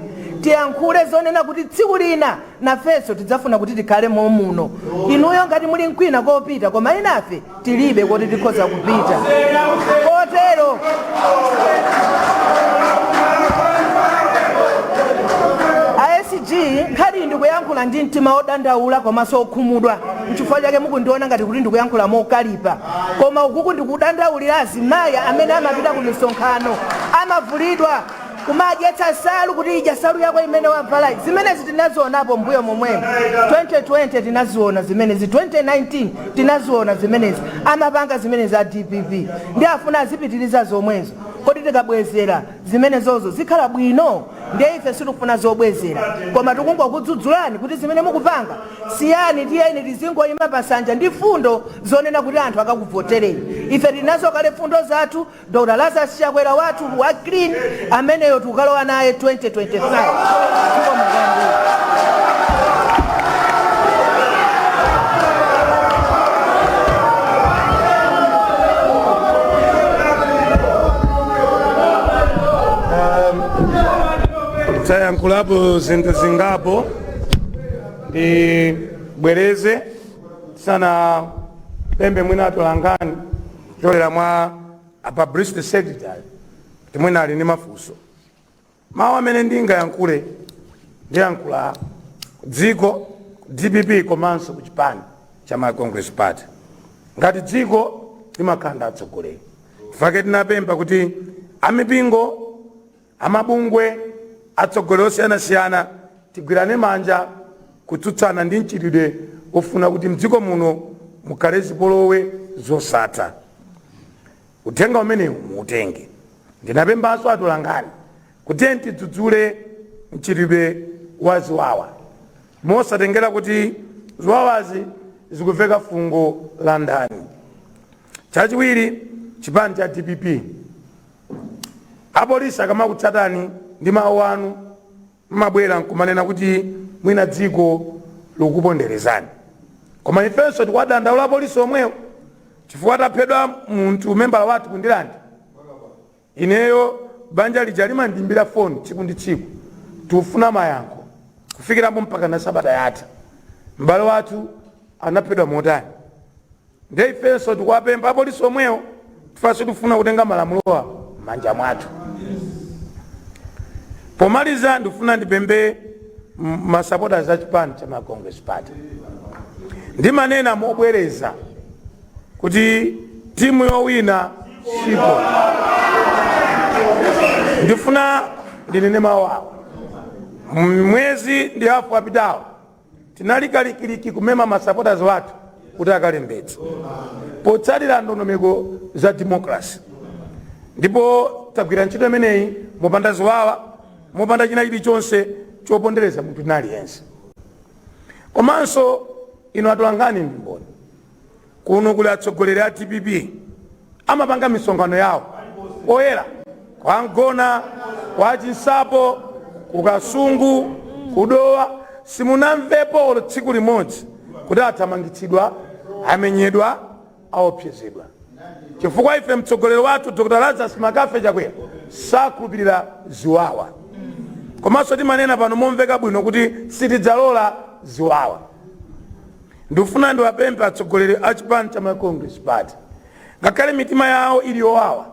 [SPEAKER 6] Tiyankhule zonena kuti tsiku lina nafenso tidzafuna kuti tikhale momuno. Inuyo ngati muli mkwina kopita, koma inafe tilibe koti tikhoza kupita. Kotero SG, nkhani ndikuyankhula ndi mtima wodandaula komanso okhumudwa. Nchifukwa chake mukundiona ngati kuti ndikuyankhula mokalipa, koma ukuku ndikudandaulira azimayi amene amapita ku misonkhano, amavulidwa, kumadyetsa salu kuti idya salu yako imene wavalayi. Zimenezi tinazionapo mbuyo momwemo. 2020 tinaziona zimenezi, 2019 tinaziona zimenezi. Amapanga zimenezi a DPP ndi afuna azipitiriza zomwezo. Kodi tikabwezera zimenezozo zikhala bwino? Ndiye ife sitikufuna zobwezera, koma tikungokudzudzulani kuti zimene mukupanga siyani. Tiyeni tizingoyima pasanja ndi fundo zonena kuti anthu akakuvotereni. Ife tinazo kale fundo zathu. Dr Lazarus Chakwera wathu wa clean ameneyo tikukalowa naye 2025. Zikomo kwambiri.
[SPEAKER 7] Tayankhulapo zinthu zingapo, ndibwereze sana pembe mwina atolangani kuchokera mwa a publicity secretary kuti mwina ali ndi mafunso. Mawu amene ndingayankhule, ndiyankhula dziko DPP komanso ku chipani cha Malawi Congress Party. Ngati dziko limakhala ndi atsogoleri, fake tinapempha kuti amipingo, amabungwe, atsogoleri osiyanasiyana tigwirane manja kutsutsana ndi mchitidwe ofuna kuti mdziko muno mukhale zipolowe zosatha. Uthenga umenewu muutenge. Ndinapemphanso atolangani kuti tidzudzule mchitidwe wa ziwawa, mosatengera kuti ziwawazi zikuveka fungo la ndani. Chachiwiri, chipani cha DPP, apolisi akamakutsatani ndi mawu anu, mmabwera nkumanena kuti mwina dziko likuponderezani, koma ifenso tikuwadandaula apolisi omwewo chifukwa taphedwa munthu, membala wathu kundilandi. Ineyo banja lija limandimbira foni tsiku ndi tsiku, tikufuna mayankho kufikirapo mpaka na sabata yatha, m'bale wathu anaphedwa motani? Ndiye ifenso tikuwapempha apolisi omwewo, tifanso tifuna kutenga malamulowa m'manja mwathu. Pomaliza, ndifuna ndipembe masupporters a chipani cha Malawi Congress Party. Ndimanena mobwereza kuti timu yowina sipo. Ndifuna ndinene mawu awa: mwezi ndi hafu apitawo tinali kalikiliki kumema masupporters wathu kuti akalembetse potsatira ndondomeko za democracy, ndipo tagwira ntchito imeneyi mopanda ziwawa, mopanda china chilichonse chopondereza munthu aliyense. Komanso ino atolangani ndi mboni, kuno kuli atsogoleri a DPP amapanga misonkhano yawo oyera kwa Ngona, kwa Chinsapo, kukasungu, kudowa. Simunamvepo olo tsiku limodzi kuti athamangitsidwa, amenyedwa, aopsezedwa, chifukwa ife mtsogoleri wathu Dr Lazarus Makafe Chakwera sakhulupirira ziwawa. Komanso timanena pano momveka bwino kuti sitidzalola ziwawa. Ndikufuna ndiwapemphe atsogoleri a chipani cha Malawi Congress Party, ngakhale mitima yawo ili yowawa,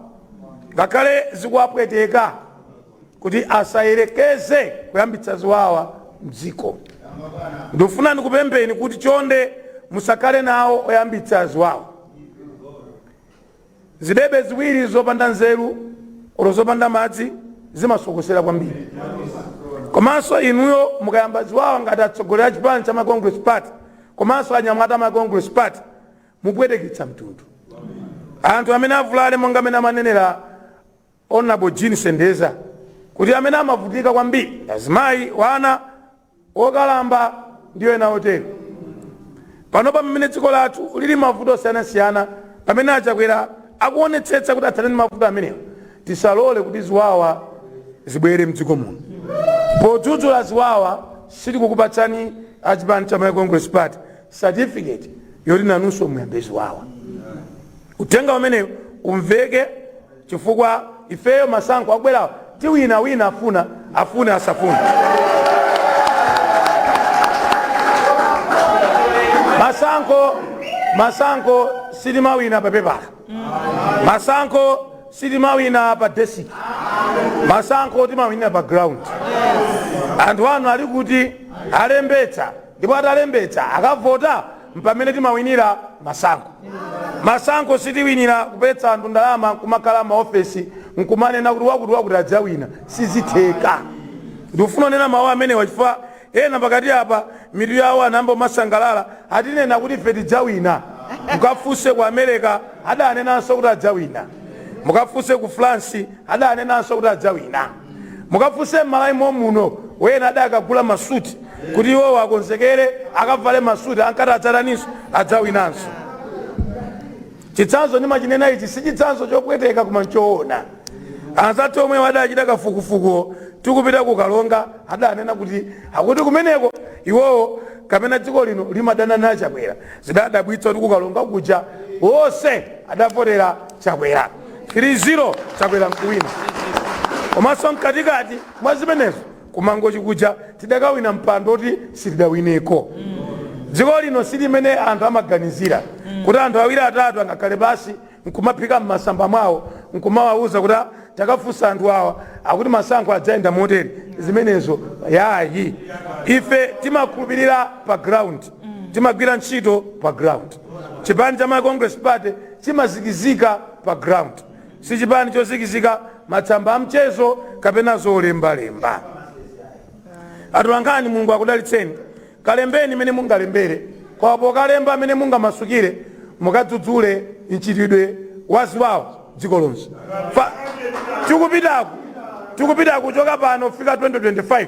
[SPEAKER 7] ngakhale zikuwapweteka, kuti asayerekeze kuyambitsa ziwawa mdziko. Ndikufuna ndikupempheni kuti chonde musakhale nawo oyambitsa ziwawa. Zidebe ziwiri zopanda nzeru olo zopanda madzi zimasokosera kwambiri. Komanso inuyo mukayamba ziwawa ngati atsogoleri a chipani cha Malawi Congress Party komanso anyamata a Malawi Congress Party, mupweteketsa mtundu. Anthu amene avulale, monga amene amanenera Honorable Jean Sendeza, kuti amene amavutika kwambiri azimayi, wana, okalamba ndiyo ena otero. Panopa pamene dziko lathu lili mavuto osiyanasiyana, pamene achakwera akuonetsetsa kuti athane ndi mavuto amenewa, tisalole kuti ziwawa zibwere mdziko muno. Podzudzula ziwawa, sitikukupatsani achipani cha Malawi Congress Party certificate yoti nanunso muyambe ziwawa. Uthenga umenewu umveke, chifukwa ifeyo masankho akubwerawa tiwina, wina afuna Afune asafune. Masankho sitimawina pa pepala, masankho sitimawina pa desk, masankho timawina pa ground. Anthu anu ali kuti alembetsa, ndipo atalembetsa akavota, mpamene timawinira masankho. Masankho sitiwinira kupetsa anthu ndalama nkumakhala maofesi nkumanena kuti wakuti wakuti adzawina. Sizitheka. Ndikufuna kunena mawu amenewa chifukwa ena pakati apa mitu yawo anayamba kumasangalala atinena kuti ife tidzawina. Mukafunse ku America, adanenanso kuti adzawina. Mukafunse ku France, adanenanso kuti adzawina. Mukafunse m'Malawi muno, wena adakagula masuti kuti iwowo akonzekere akavale masuti, ankati adzataninso? Adzawinanso. Chitsanzo ndimachinena ichi si chitsanzo chopweteka, koma nchoona. Anzathu omwe adachita kafukufuku tikupita kukalonga adanena kuti akuti kumeneko iwowo kapena dziko lino limadana na Chakwera. Zidadabwitsa kuti kukalonga kuja wonse adavotera Chakwera, 3-0 Chakwera nkuwina. Komanso mkatikati mwa zimenezo, kumangochi kuja tidakawina mpando oti sitidawineko. Dziko lino silimene anthu amaganizira kuti anthu awiri atatu angakhale basi nkumaphika mmasamba mwawo nkumawawuza kuti, "Ah, takafunsa anthu awa, akuti masankho adzayenda motere." Zimenezo yayi. Ife timakhulupirira pa ground, timagwira ntchito pa ground. Chipani cha Malawi Congress Party chimazikizika pa ground, si chipani chozikizika matsamba a mchezo kapena zolembalemba. Atolankhani, Mulungu akudalitseni. Kalembeni mene mungalembere, kwa pokalemba amene mungamasukire, mukadzudzule mchitidwe waziwawo dziko lonse. Tikupitaku kuchoka pano fika 2025,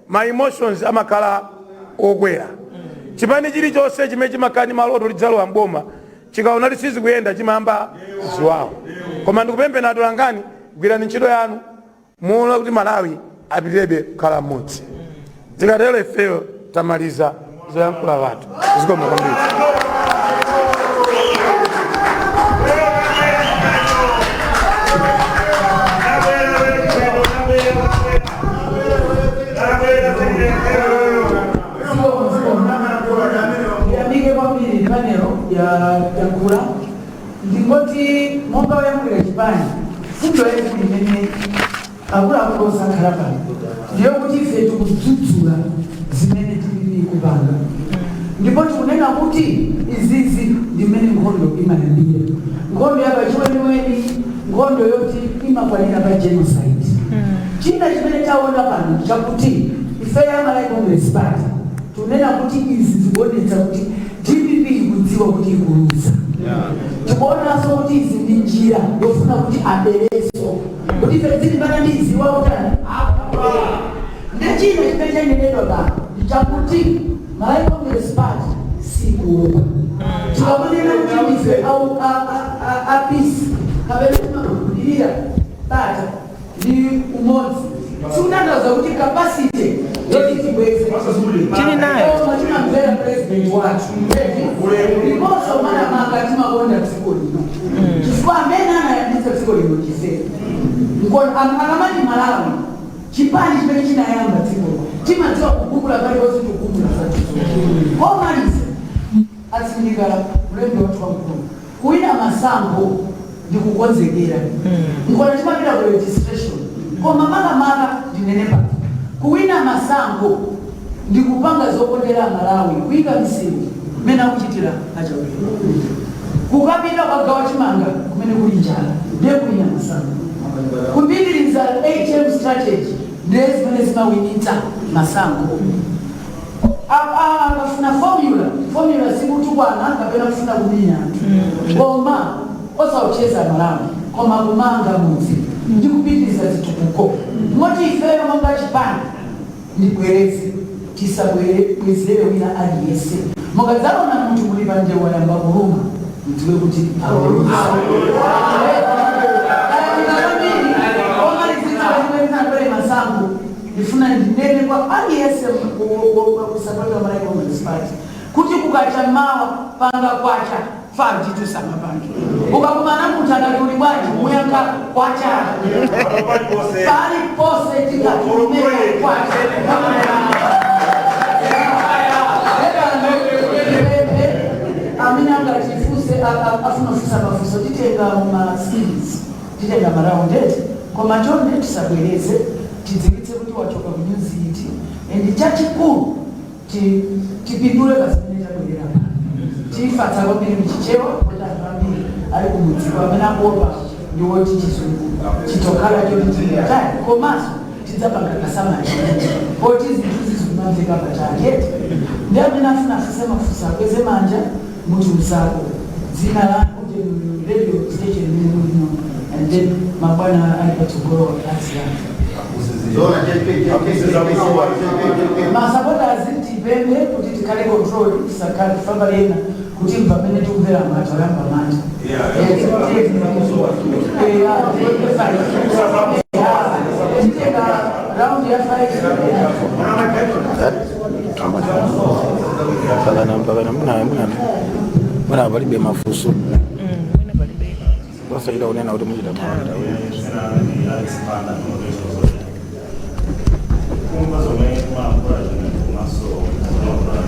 [SPEAKER 7] ma emotions amakhala okwera. Chipani chilichonse chimene chimakhala ndi maloto lidzalowa mboma, chikaona sizikuyenda chimayamba ziwawo. Koma ndikupempheni atolankhani, gwirani ntchito yanu muona kuti Malawi apitirebe kukhala mmodzi. Tikatero ifeyo tamaliza zoyankhula wathu. Zikomo kwambiri.
[SPEAKER 3] Ndiyamike kwambiri panel ya yakula. Ndingoti monga woyankhulira chipani, fundo yaikulu imene akuluakulu osakhala pano ndiyo kuti ife tikudzudzula zimene tili kupanga, ndipo tikunena kuti izizi ndi mmene nkhondo imayambira, nkhondo yapachiweniweni, nkhondo yoti imakwanira pa genocide. China chimene taona pano chakuti ife ya Malawi Congress Party tunena kuti izi zikuonetsa kuti DPP ikudziwa kuti ikuluza. Tikuonanso kuti izi ndi njira yofuna kuti abereso, kuti ife tilimbana ndi izi wautani. Ndi china chimene chanenedwa pano ndi chakuti Malawi Congress Party sikuopa. Tikamanena kuti ndife a peace kapena timakhulupirira bata ndi umodzi, sikutanthauza kuti capacity yoti tibweze
[SPEAKER 6] Tili nayo.
[SPEAKER 3] koma timamvera president wathu, ndiponso makamaka timakonda dziko lino, chifukwa amene anayambitsa dziko lino ndife. Akamati Malawi, chipani chimene chinayamba dziko, timadziwa kugugula paliponse, tikugugula zathu. Komaliza, atsindika mlembi wathu wamkulu, kuwina masankho ndi kukonzekera. Nkona timapita ku registration. Koma makamaka ndinene pano, kuwina masankho ndi kupanga zokondera Malawi, kuyika misewu mmene akuchitira aChakwera, kukapita kwagawa chimanga kumene kuli njala, ndiye kuwina masankho. Kupitiriza HM strategy, ndiye zimene zimawinitsa masankho. Akafuna formula, formula sikutukwana kapena kufuna kumenya anthu, koma osaucheza Malawi, koma kumanga mudzi ndi kupitiriza zitukuko. Moti ifeyo monga chipani, ndibwereze, tisabwezere wina aliyense. Mukadzaona munthu muli pa ndewu wayamba kuluma, mudziwe kuti aweruza. Kwambiri omalizitsa pachimene masankho, ndifuna ndinene kwa aliyense kusapota Malawi Congress Party kuti kukacha mawa panga kwacha. Fandi tusamapange. Ukakumana munthu akati uli bwanji, muyankha kwacha. Paliponse tikatumeka kwacha. Amene angatifuse afuna kufunsa mafunso, titenga ma series, titenga ma round eti, koma chonde tisabwereze, tidziwitse kuti wachoka ku news iti, and chachikulu tipindule pa zimene tabwerera pano. Tifatsa kwambiri mchichewa kuti anthu ambiri ali kumudziko amene akuopa ndi woti Chizungu chitokhala choti chiyatali, komanso tidzapanga ka summary poti zinthu zizimamveka patali eti. Ndi amene afuna afunse mafunso akweze manja, mutiuzako dzina lanu kuti radio station imene mulino, and then mabwana ali patsogolo aziyanga. Ma supporters, tipembe kuti tikhale control, tisakhale kufamba lena kuti mva pamene tikumvera manja oyamba manja. Titenga round ya 5.
[SPEAKER 2] Mpakana muna palibe mafunso.
[SPEAKER 6] Mwina palibe.
[SPEAKER 2] Osachita kunena kuti muchita mawanda.
[SPEAKER 8] Kumva zomwe malankhula chimene komanso zolankhula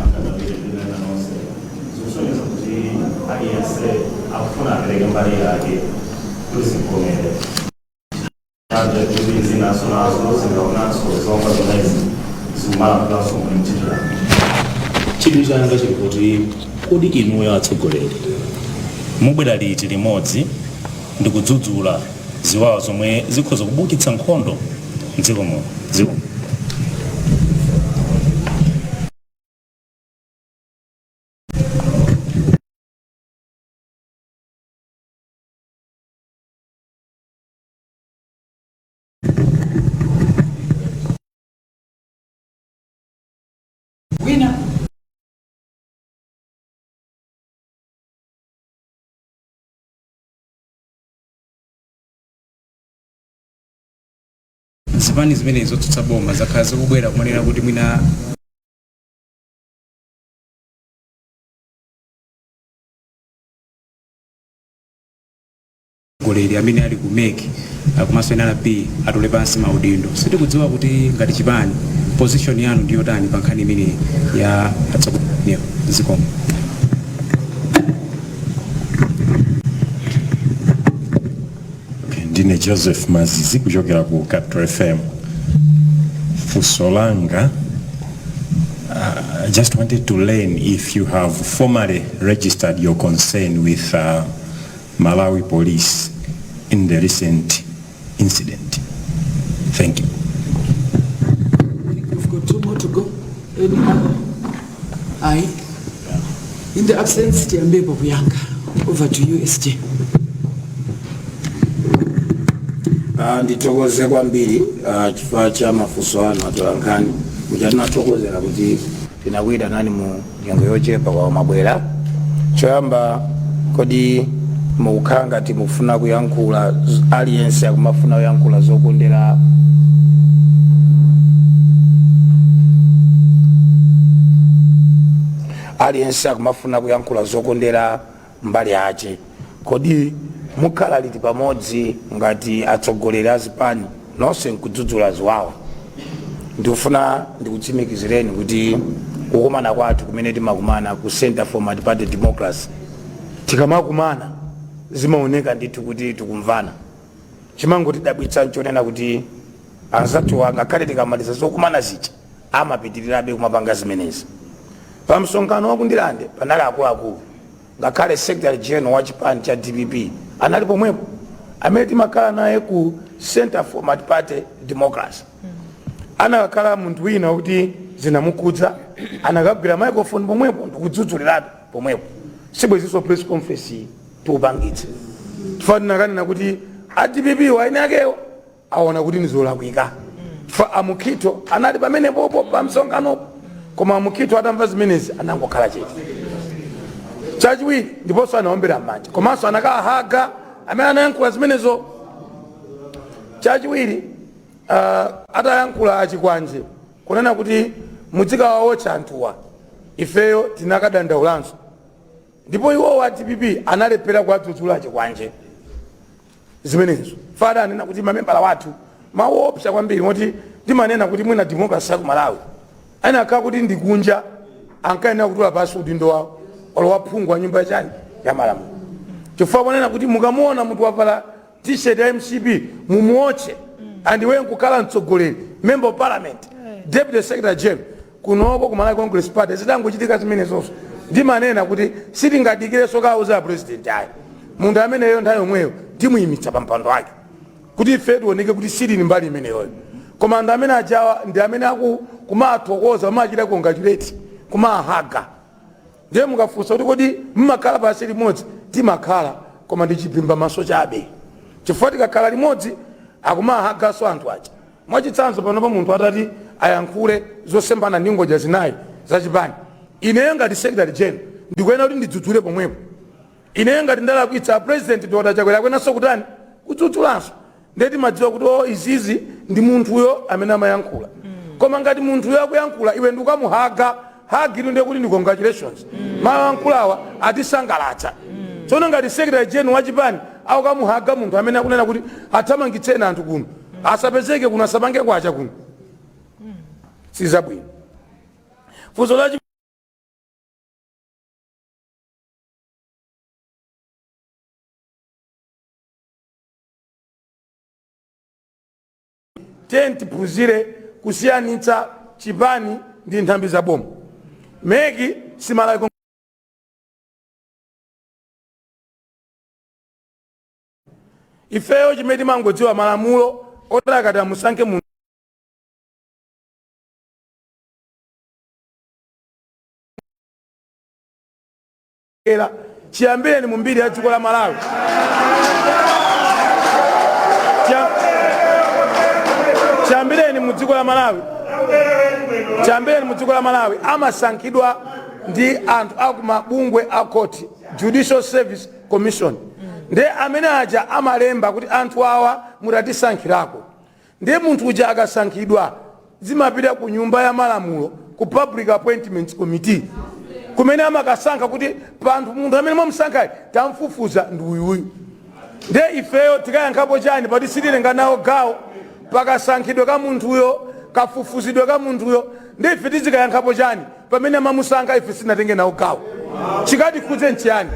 [SPEAKER 8] akadapire ndinena nonse zikusonyeza kuti aliyense akufuna apereke mbali yake kuti zikomere anje, kuti zinaso nazo zingaonanso zonga zomwezi zikumalankhulaso muli mchitira.
[SPEAKER 9] Chidwi changa chili kuti kodi inuyo atsogoleri mubwera liti limodzi ndi kudzudzula ziwawa zomwe zikhoza kubukitsa nkhondo mdziko muno dziko?
[SPEAKER 3] Wina?
[SPEAKER 10] Zipani zimene zotsutsa boma zakhala zikubwera kumanena kuti mwina atsogoleri amene ali ku MEC komanso NRB atule pansi maudindo. Sitikudziwa kuti ngati chipani position yanu ndi yotani pa nkhani imeneyi ya atsogoleri. Zikomo.
[SPEAKER 11] Okay, ndine Joseph Mazizi kuchokera ku Capital FM. Funso langa, I just wanted to learn if you have formally registered your concern with Malawi Police in the recent incident. Thank you.
[SPEAKER 3] We've got two more to go. Any other? Aye. In the absence, tiyambepo kuyankha. Over to you, SG.
[SPEAKER 2] Ndithokoze kwambiri chifukwa cha mafunso anu atolankhani, kuja tinathokozera kuti tinakuyitanani mu nyengo yochepa kwa mabwera. Choyamba, kodi mukukhala ngati mukufuna kuyankhula, aliyense akumafuna kuyankhula zokondera aliyense akumafuna kuyankhula zokondera mbali yace, kodi mukhala liti pamodzi ngati atsogoleri a zipani nonse nkudzudzula ziwawa? Ndikufuna ndikutsimikizireni kuti kukumana kwathu kumene timakumana ku Center for Multi-Party Democracy, tikamakumana zimaoneka ndithu kuti tikumvana. Chimangotidabwitsa nchonena kuti anzathuwa, ngakhale tikamaliza zokumana zija, amapitirirabe kumapanga zimenezi. Pa msonkhano wakundilande panali akuluakulu, ngakhale secretary general wa chipani cha DPP anali pomwepo, amene timakhala naye ku Center for Multi-Party Democracy. Anakakhala munthu wina kuti zinamukhudza, anakagwira microphone pomwepo ndikudzudzulirabe pomwepo, sibwezinso press conference iyi tiupangitse, chifukwa tinakanena kuti a DPP waine akewo aona kuti nizolakwika, chifukwa amukhito anali pamenepopo pa msonkhanopo, koma amukhito atamva zimenezi anangokhala chete. Chachiwiri, ndiponso anaombera m'manja komanso anakahaga amene anayankhula zimenezo. Chachiwiri, atayankhula achikwanje kunena kuti mudzikawawotcha anthuwa, ifeyo tinakadandaulanso.
[SPEAKER 7] Ndipo iwowo a DPP analephera kuwadzudzula achikwanje zimenezo. Fada anena kuti mamembala wathu maopsa kwambiri, moti ndimanena kuti mwina democracy ya ku Malawi anakhala kuti ndikunja ankayenera kutula pasi udindo wawo olo waphungu wa nyumba yachani ya malamulo, chifukwa ponena kuti mukamuona munthu wavala T-shirt ya MCP mumuotche, andiwe nkukhala mtsogoleri, member of parliament, deputy secretary general kunoko ku Malawi Congress Party. Zitangochitika zimenezonso, ndimanena kuti sitingadikirenso kauza president ayi, munthu ameneyo nthawi yomweyo timuyimitsa pa mpando wake kuti ife tioneke kuti silili mbali imeneyoyo. Koma anthu amene ajawa ndi amene aku kumathokoza, kumachita congratulate, kumahaga. Ndiye mukafunsa kuti kodi mmakhala pasi limodzi, timakhala, koma ndi chiphimba maso chabe, chifukwa tikakhala limodzi akumahaganso anthu aja. Mwachitsanzo, panopo munthu atati ayankhule zosembana ndi ngodya zinayi zachipani, ineyo ngati secretary general ndikuyenera kuti ndidzudzule pomwepo. Ineyo ngati ndalakwitsa, President Dr Chakwera akuyenanso kutani? Kudzudzulanso. Ndiye timadziwa kuti o, izizi ndi munthuyo amene amayankhula. Koma ngati munthuyo akuyankhula, iwe ndikukamuhaga hagitu, ndiye kuti ndi congratulations, mayankhulawa atisangalatsa. Tsono ngati secretary general wachipani akukamuhaga munthu amene akunena kuti athamangitseni anthu kuno, asapezeke kuno, asapange kwacha kuno, sizabwino. Funso la tiye tiphunzire kusiyanitsa chipani ndi nthambi za boma. MEC simalawi. Ifeyo chimene timangodziwa malamulo otala akati amusankhe munthu era chiyambireni mu mbiri ya dziko la Malawi. Chiyambireni mu dziko la Malawi, chiyambireni mu dziko la Malawi, amasankhidwa ndi anthu akumabungwe a court, Judicial Service Commission. Ndiye amene aja amalemba kuti anthu awa mutatisankhirako. Ndiye munthu uja akasankhidwa, zimapita ku nyumba ya malamulo, ku Public Appointments Committee, kumene amakasankha kuti panthu munthu amene mwamusankhayi tamfufuza ndi uyuyu. Ndiye ifeyo tikayankhapo chani pati sitilenga nawo gawo pakasankhidwe ka munthuyo, kafufuzidwe ka munthuyo? Ndiye ife tizikayankhapo chani pamene amamusankha ife sitinatenge nawo gawo? Chikatikhudze nchiyani?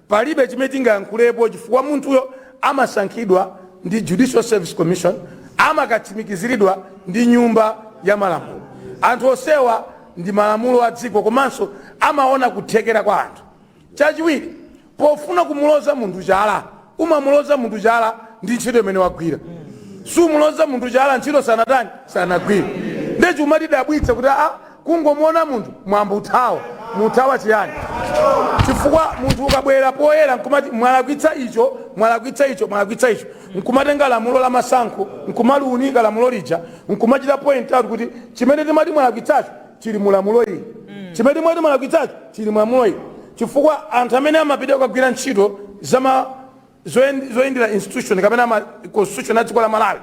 [SPEAKER 7] Palibe chimene tingayankhulepo, chifukwa munthuyo amasankhidwa ndi Judicial Service Commission, amakatsimikiziridwa ndi nyumba ya malamulo. Anthu onsewa ndi malamulo a dziko, komanso amaona kuthekera kwa anthu. Chachiwiri, pofuna kumuloza munthu chala, umamuloza munthu chala ndi ntchito imene wagwira. Sumuloza munthu chala ntchito sanatani, sanagwire. Ndiye chumatidabwitsa kuti a kungomuona munthu mwambo uthawa, muthawa chiyani? Chifukwa munthu ukabwera poyera nkumati mwalakwitsa icho, mwalakwitsa icho, mwalakwitsa icho, nkumatenga lamulo la masankho, nkumaliunika lamulo lija, nkumachita point out kuti chimene timati mwalakwitsacho chili mu lamulo ili, chimene timati mwalakwitsacho chili mu lamulo ili. Chifukwa anthu amene amapita kukagwira ntchito zama zoyendera institution kapena ma constitution a dziko la Malawi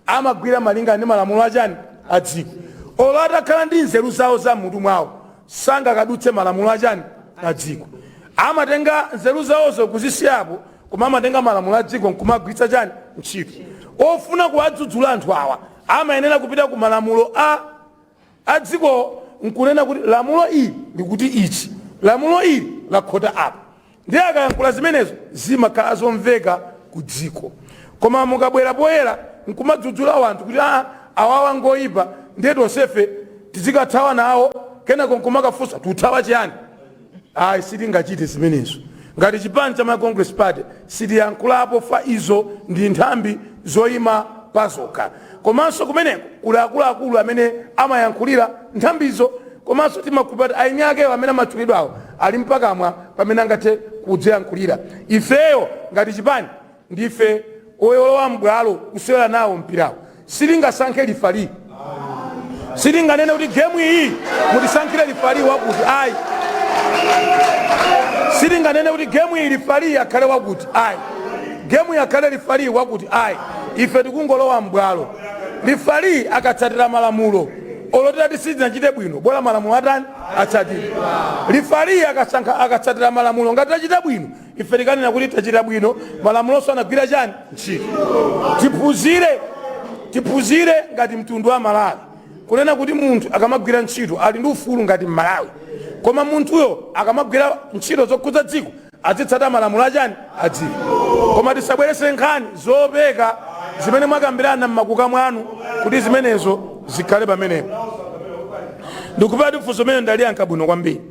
[SPEAKER 7] amagwira malinga ndi malamulo achani? A dziko. Olo atakhala ndi nzeru zawo za mutu mwawo, sangakadutse malamulo achani? A dziko. Amatenga nzeru zawozo kuzisiyapo, koma amatenga malamulo a dziko nkumagwiritsa chani? Ntchito. Ofuna kuwadzudzula anthu awa amayenera kupita ku malamulo a dziko nkunena kuti lamulo ili likuti ichi, lamulo ili lakhota apa. Ndiye akayankhula zimenezo zimakhala zomveka ku dziko. Koma mukabwera poyera nkumadzudzula wanthu kuti aa, awawa ngoyipa, ndiye tonsefe tizikathawa nawo, kenako nkumakafunsa tuthawa chiyani? Ayi, sitingachite zimenezo. Ngati chipani cha Malawi Congress Party sitiyankhulapo fa izo ndi nthambi zoyima pazokha, komanso kumeneko kuli akuluakulu amene amayankhulira nthambizo, komanso timakhulupirira kuti aini akewo amene amatchulidwawo ali mpakamwa pamene angathe kudziyankhulira. Ifeyo ngati chipani ndife oyolowa mbwalo kusewera nawo mpirawo. Sitingasankhe lifali, sitinganene kuti gemu iyi mutisankhire lifali wakuti, ayi. Sitinganene kuti gemu iyi lifali akhale wakuti, ayi, gemu iyi akhale lifali wakuti, ayi. Ife tikungolowa mbwalo. Lifali akatsatira malamulo Olo titati sitinachite bwino, bola malamulo atani? Atsatidwe. Lifali akasankha akatsatira malamulo, ngati tachita bwino ife tikanena kuti tachita bwino, malamulonso anagwira chani? Ntchito. Tiphunzire ngati mtundu wa Malawi kunena kuti munthu akamagwira ntchito ali ndi ufulu ngati Mmalawi, koma munthuyo akamagwira ntchito zokhudza dziko azitsata malamulo achani? Adziko. Koma tisabwerese nkhani zopeka zimene mwakambirana mmakuka mwanu kuti zimenezo zikhale pamenepo. Ndikupati funso limene ndaliyankha bwino kwambiri,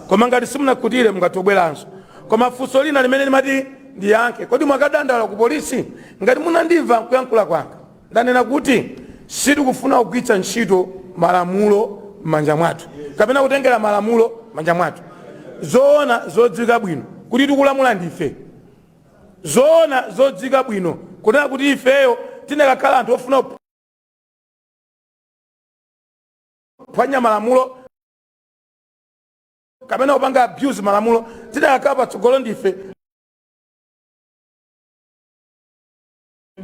[SPEAKER 7] koma ngati simunakhutire mungathe kubweranso. Koma funso lina limene limati ndiyankhe, kodi mwakadandaula ku polisi? Ngati munandimva nkuyankhula kwanga, ndanena kuti sitikufuna kugwiritsa ntchito malamulo m'manja mwathu kapena kutengera malamulo m'manja mwathu. Zoona zodziwika bwino kuti tikulamula ndife. Zoona zodziwika bwino kunena kuti ifeyo tinakakhala anthu ofuna kuphwanya malamulo kapena kupanga abuse malamulo, tinakakhala patsogolo ndife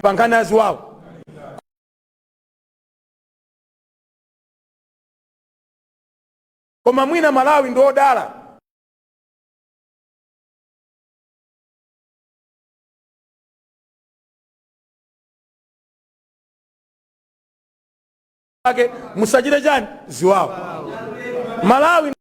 [SPEAKER 7] pa nkhani ya ziwawa. Koma mwina Malawi ndi odala ake musachite chani? Ziwawa. Malawi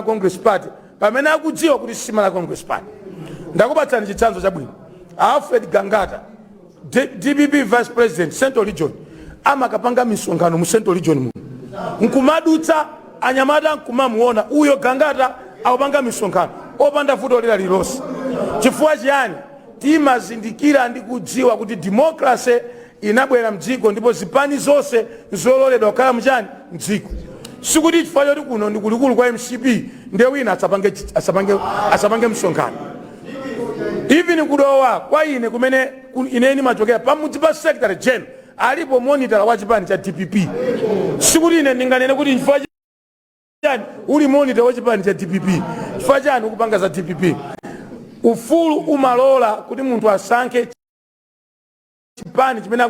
[SPEAKER 7] Congress Party pamene akudziwa kuti si Malawi Congress Party. Ndakupatsani chitsanzo chabwino. Alfred Gangata, DPP vice president Central Region, amakapanga misonkhano mu Central Region muno, nkumadutsa anyamata nkumamuona uyo Gangata akupanga misonkhano opanda vuto lina lililonse. Chifukwa chiyani? Timazindikira ndi kudziwa kuti democracy inabwera mdziko ndipo zipani zonse nzololedwa kukhala mchani? Mdziko. Sikuti chifukwa choti kuno ndi kulikulu kwa MCP ndiye wina asapange msonkhano. Even kudowa kwa ine kumene ine ndimachokera pamudzi pa secretary general alipo monitor wa chipani cha DPP. Sikuti ine ndinganene kuti chifukwa chani uli monitor wa chipani cha DPP, chifukwa chani ukupanga za DPP. Ufulu umalola kuti munthu asankhe chipani chimene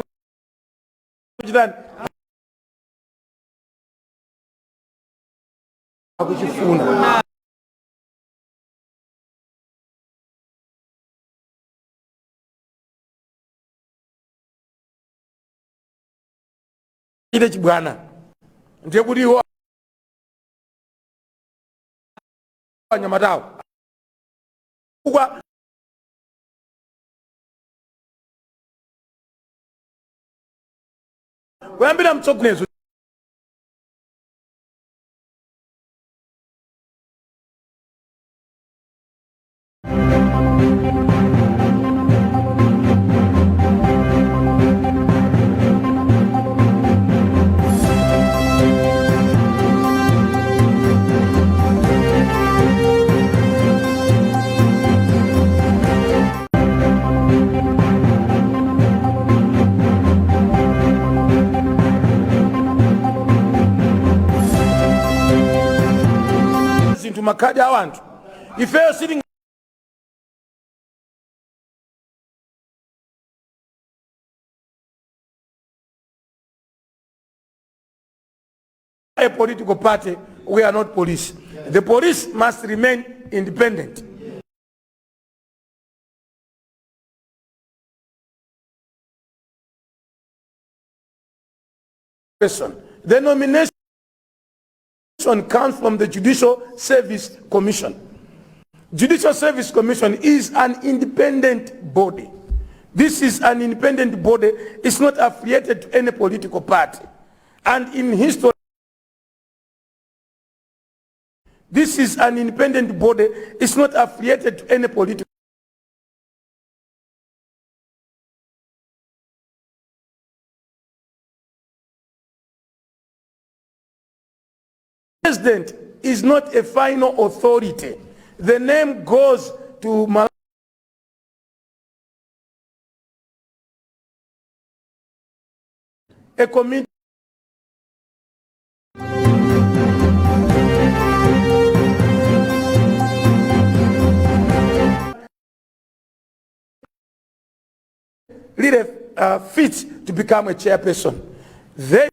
[SPEAKER 7] akuchitani, akuchifuna. Chite chibwana ndiye kuti iwo anyamatawo kwa kuyambira mtsogoleri. Zinthu makhadi a anthu ifeyo siti a political party, we are not police. The police must remain independent. Person. The nomination comes from the Judicial Service Commission. Judicial Service Commission is an independent body. This is an independent body. It's not affiliated to any political party. And in history, this is an independent body. It's not affiliated to any political President is not a final authority. The name goes to Malawi a committee. really fit to become a chairperson. They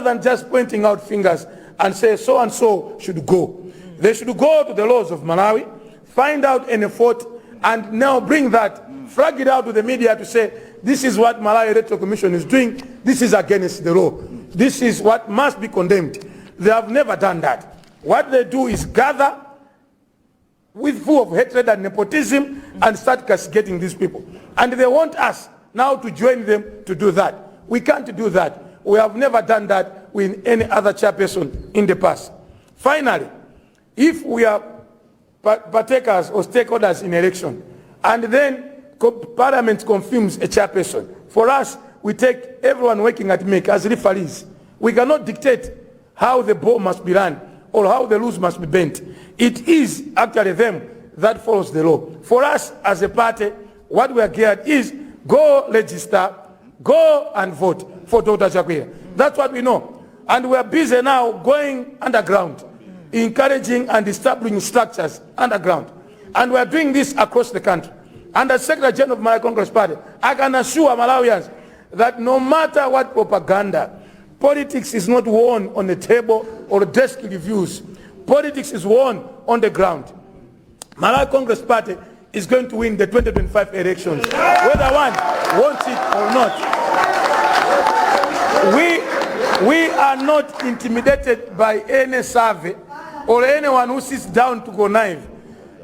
[SPEAKER 7] Rather than just pointing out fingers and say so and so should go. They should go to the laws of Malawi, find out any fault, and now bring that, flag it out to the media to say, this is what Malawi Electoral Commission is doing, this is against the law. This is what must be condemned. They have never done that. What they do is gather with full of hatred and nepotism and start castigating these people. And they want us now to join them to do that. We can't do that. We have never done that with any other chairperson in the past. Finally, if we are partakers or stakeholders in election, and then Parliament confirms a chairperson, for us, we take everyone working at MEC as referees. We cannot dictate how the ball must be run or how the rules must be bent. It is actually them that follows the law. For us as a party, what we are geared is go register, go and vote for Dr. Chakwera. That's what we know. And we are busy now going underground, encouraging and establishing structures underground. And we are doing this across the country. And as Secretary General of Malawi Congress Party, I can assure Malawians that no matter what propaganda, politics is not won on the table or desk reviews. Politics is won on the ground. Malawi Congress Party is going to win the 2025 elections, whether one wants it or not. We are not intimidated by any survey or anyone who sits down to connive.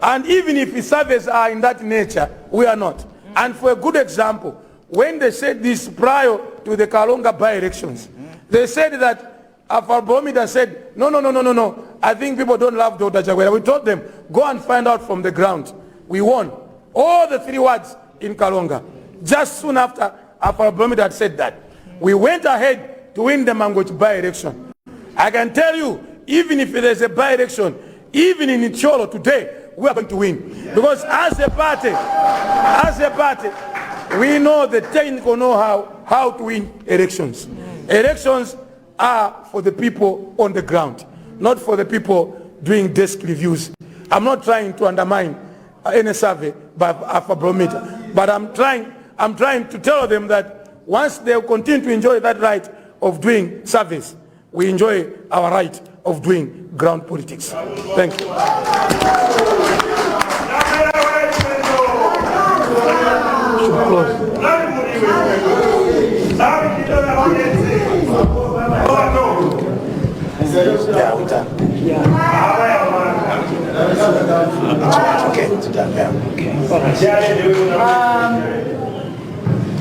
[SPEAKER 7] And even if the surveys are in that nature, we are not. And for a good example, when they said this prior to the Karonga by-elections, they said that Afrobarometer said, no, no, no, no, no, no. I think people don't love Dr. Chakwera. We told them, go and find out from the ground. We won all the 3 wards in Karonga. Just soon after Afrobarometer had said that. We went ahead to win the Mangochi by-election. I can tell you, even if there's a by-election, even in Thyolo today, we are going to win. Because as a party, we know the technical know-how, how to win elections. Elections are for the people on the ground, not for the people doing desk reviews. I'm not trying to undermine any survey by Afrobarometer, but I'm trying to tell them that once they continue to enjoy that right of doing surveys, we enjoy our right of doing ground politics. Thank you. Should close. Yeah, we're done.
[SPEAKER 3] Yeah.
[SPEAKER 2] Okay, it's done. Yeah.
[SPEAKER 3] Okay.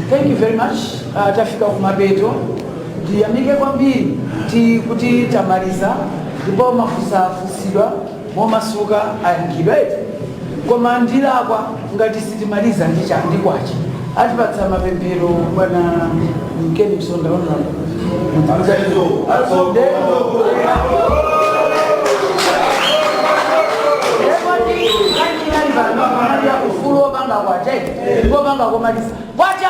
[SPEAKER 3] Thank you very much. Tafika kumapeto. Ndiyamike kwambiri kuti tamaliza ndipo mafusafusidwa momasuka ayankhidwa eti. Koma ndilakwa ngati sitimaliza ndikwacha. Atipatsa mapemphero bwana Mkeni Msonda honorable. Ufulu wopanga kwacha ndipo panga komaliza. Kwacha!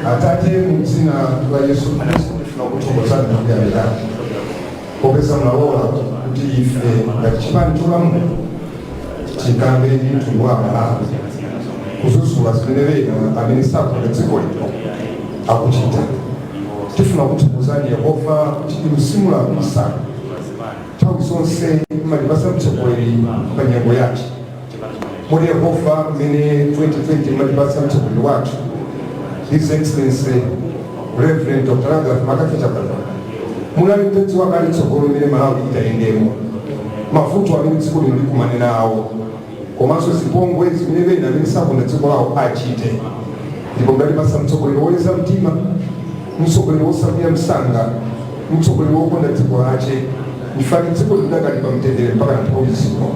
[SPEAKER 12] Atate mu dzina la Yesu Kristu ndifuna kuthokozani kuyamira popeza mnalola kuti ife ngati chipani cholamula tikambe ndi mtundu wa Amalawi. Kudzudzula zimene ena amene sakonda dziko lino akuchita. Tifuna kuthokozani Yehova kuti inu simulakwitsa, nthawi zonse mmatipatsa mtsogoleri pa nyengo yake. Moti Yehova, mmene 2020 mmatipatsa mtsogoleri wathu, His Excellency Reverend Dr Lazarus McCarthy Chakwera, munali mtadziwa kale tsogolo limene Malawi itayendemo, mavuto amene dziko lino likumane nawo, komanso zipongwe zimene ena amene sakonda dziko lawo achite. Ndipo munatipatsa mtsogoleri woleza mtima, mtsogoleri wosakwiya msanga, mtsogoleri wokonda dziko lache. Ndifake dziko lidakali pa mtendere mpaka nthawi zino.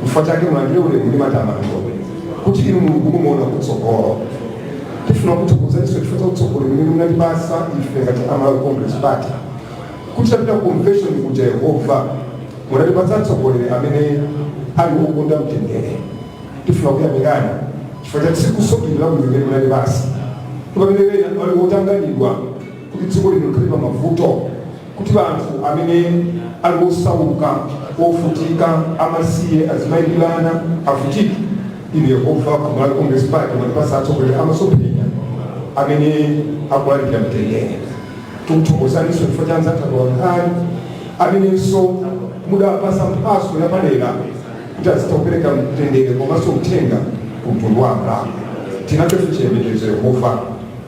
[SPEAKER 12] Chifukwa chake mulandire ulemu ndi matamando kuti inu Mulungu mumaona kutsogolo. Tifuna kuthokozaninso chifukwa cha utsogoleri umene munatipatsa ife ngati Amalawi Congress Party, kuti tapita ku convention kuja, Yehova, munatipatsa atsogoleri amene ali okonda mtendere. Tifuna kuyamikani chifukwa cha tsiku sopili labwino limene munatipatsa, pamene ena ali otanganidwa kuti dziko lino likhale pa mavuto, kuti anthu amene ali osauka, ovutika, amasiye, azimayi ndi ana avutike. Inu Yehova, ku Malawi Congress Party mwatipatsa atsogoleri amasomphenya amene akulalikira mtendere. Tikuthokozaninso chifukwa cha anzathu atolankhani amenenso mudapatsa mphatso yapadera kuti azitha kupereka mtendere komanso uthenga ku mtundu wa Amalawi. Tinacho chiyembekezo, Yehova,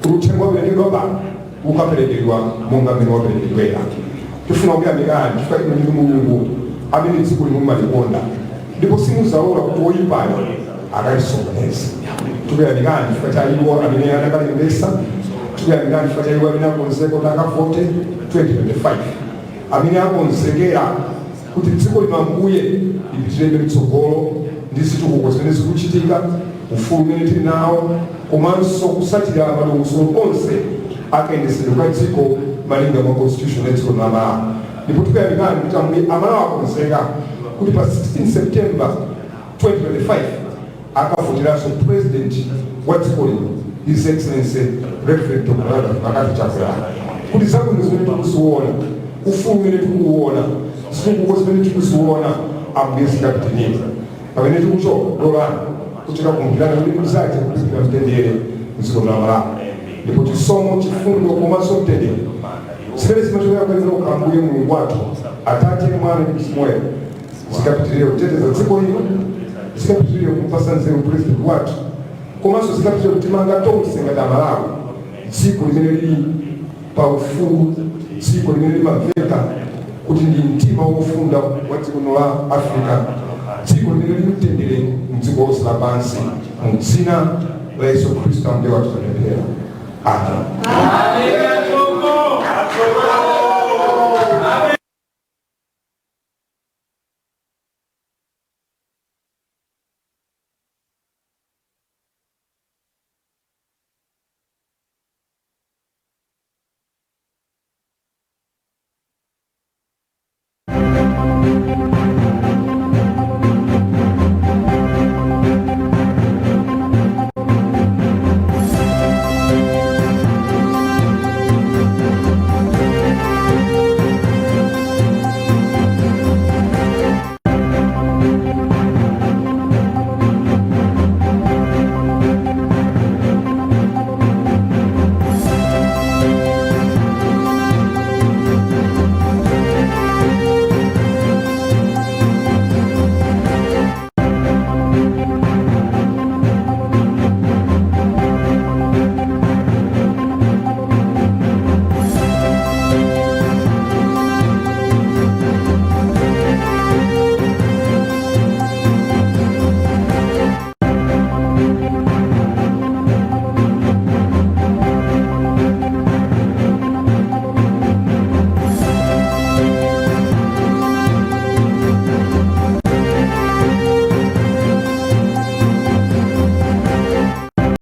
[SPEAKER 12] kuti uthenga waperekedwa pano ukaperekedwa monga mmene waperekedwera. Tifuna kuyamikani chifukwa inu ndinu Mulungu amene dziko lino mumalikonda ndipo simudzalola kuti woyipayo akalisokoneze. Tikuyamikani chifukwa cha iwo amene anakalembetsa. Tikuyamikani chifukwa cha iwo amene akonzeka kuti akavote 2025, amene akonzekera kuti dziko lino, Ambuye, lipitirebe mtsogolo ndi zitukuko zimene zikuchitika, ufulu umene tili nawo, komanso kutsatira madongosolo onse akayendesedwe ka dziko malinga mwa constitution ya dziko la Malawi. Ndipo tikuyamikani kuti, Ambuye, Amalawi akonzeka kuti pa 16 September 2025 akavoteranso president wa dziko lino, His Excellency Reverend Dr Lazarus McCarthy Chakwera, kuti zabwino zimene tikuziona, ufulu umene tikuuona, zitukuko zimene tikuziona, Ambuye, zikapitirire. Pamene tikuchoka, lolani kuti tikakumbukirana kuti mzache kupitira mtendere mdziko la Malawi. Ndipo chisomo, chifundo komanso mtendere zimene zimachokera kwa inu nokha, Ambuye Mulungu wathu, Atate, Mwana ndi Mzimu Woyera, zikapitirire kuteteza dziko lino, zikapitirire kumpatsa nzeru president wathu, komanso zikapitirire kutimanga tonse ngati Amalawi, dziko limene lili pa ufulu, dziko limene limamveka kuti ndi mtima wofunda wa dziko lino la Africa, dziko limene lili mtendere mdziko lonse lapansi. Mu dzina la Yesu Khristu Ambuye wathu tapemphera, amen.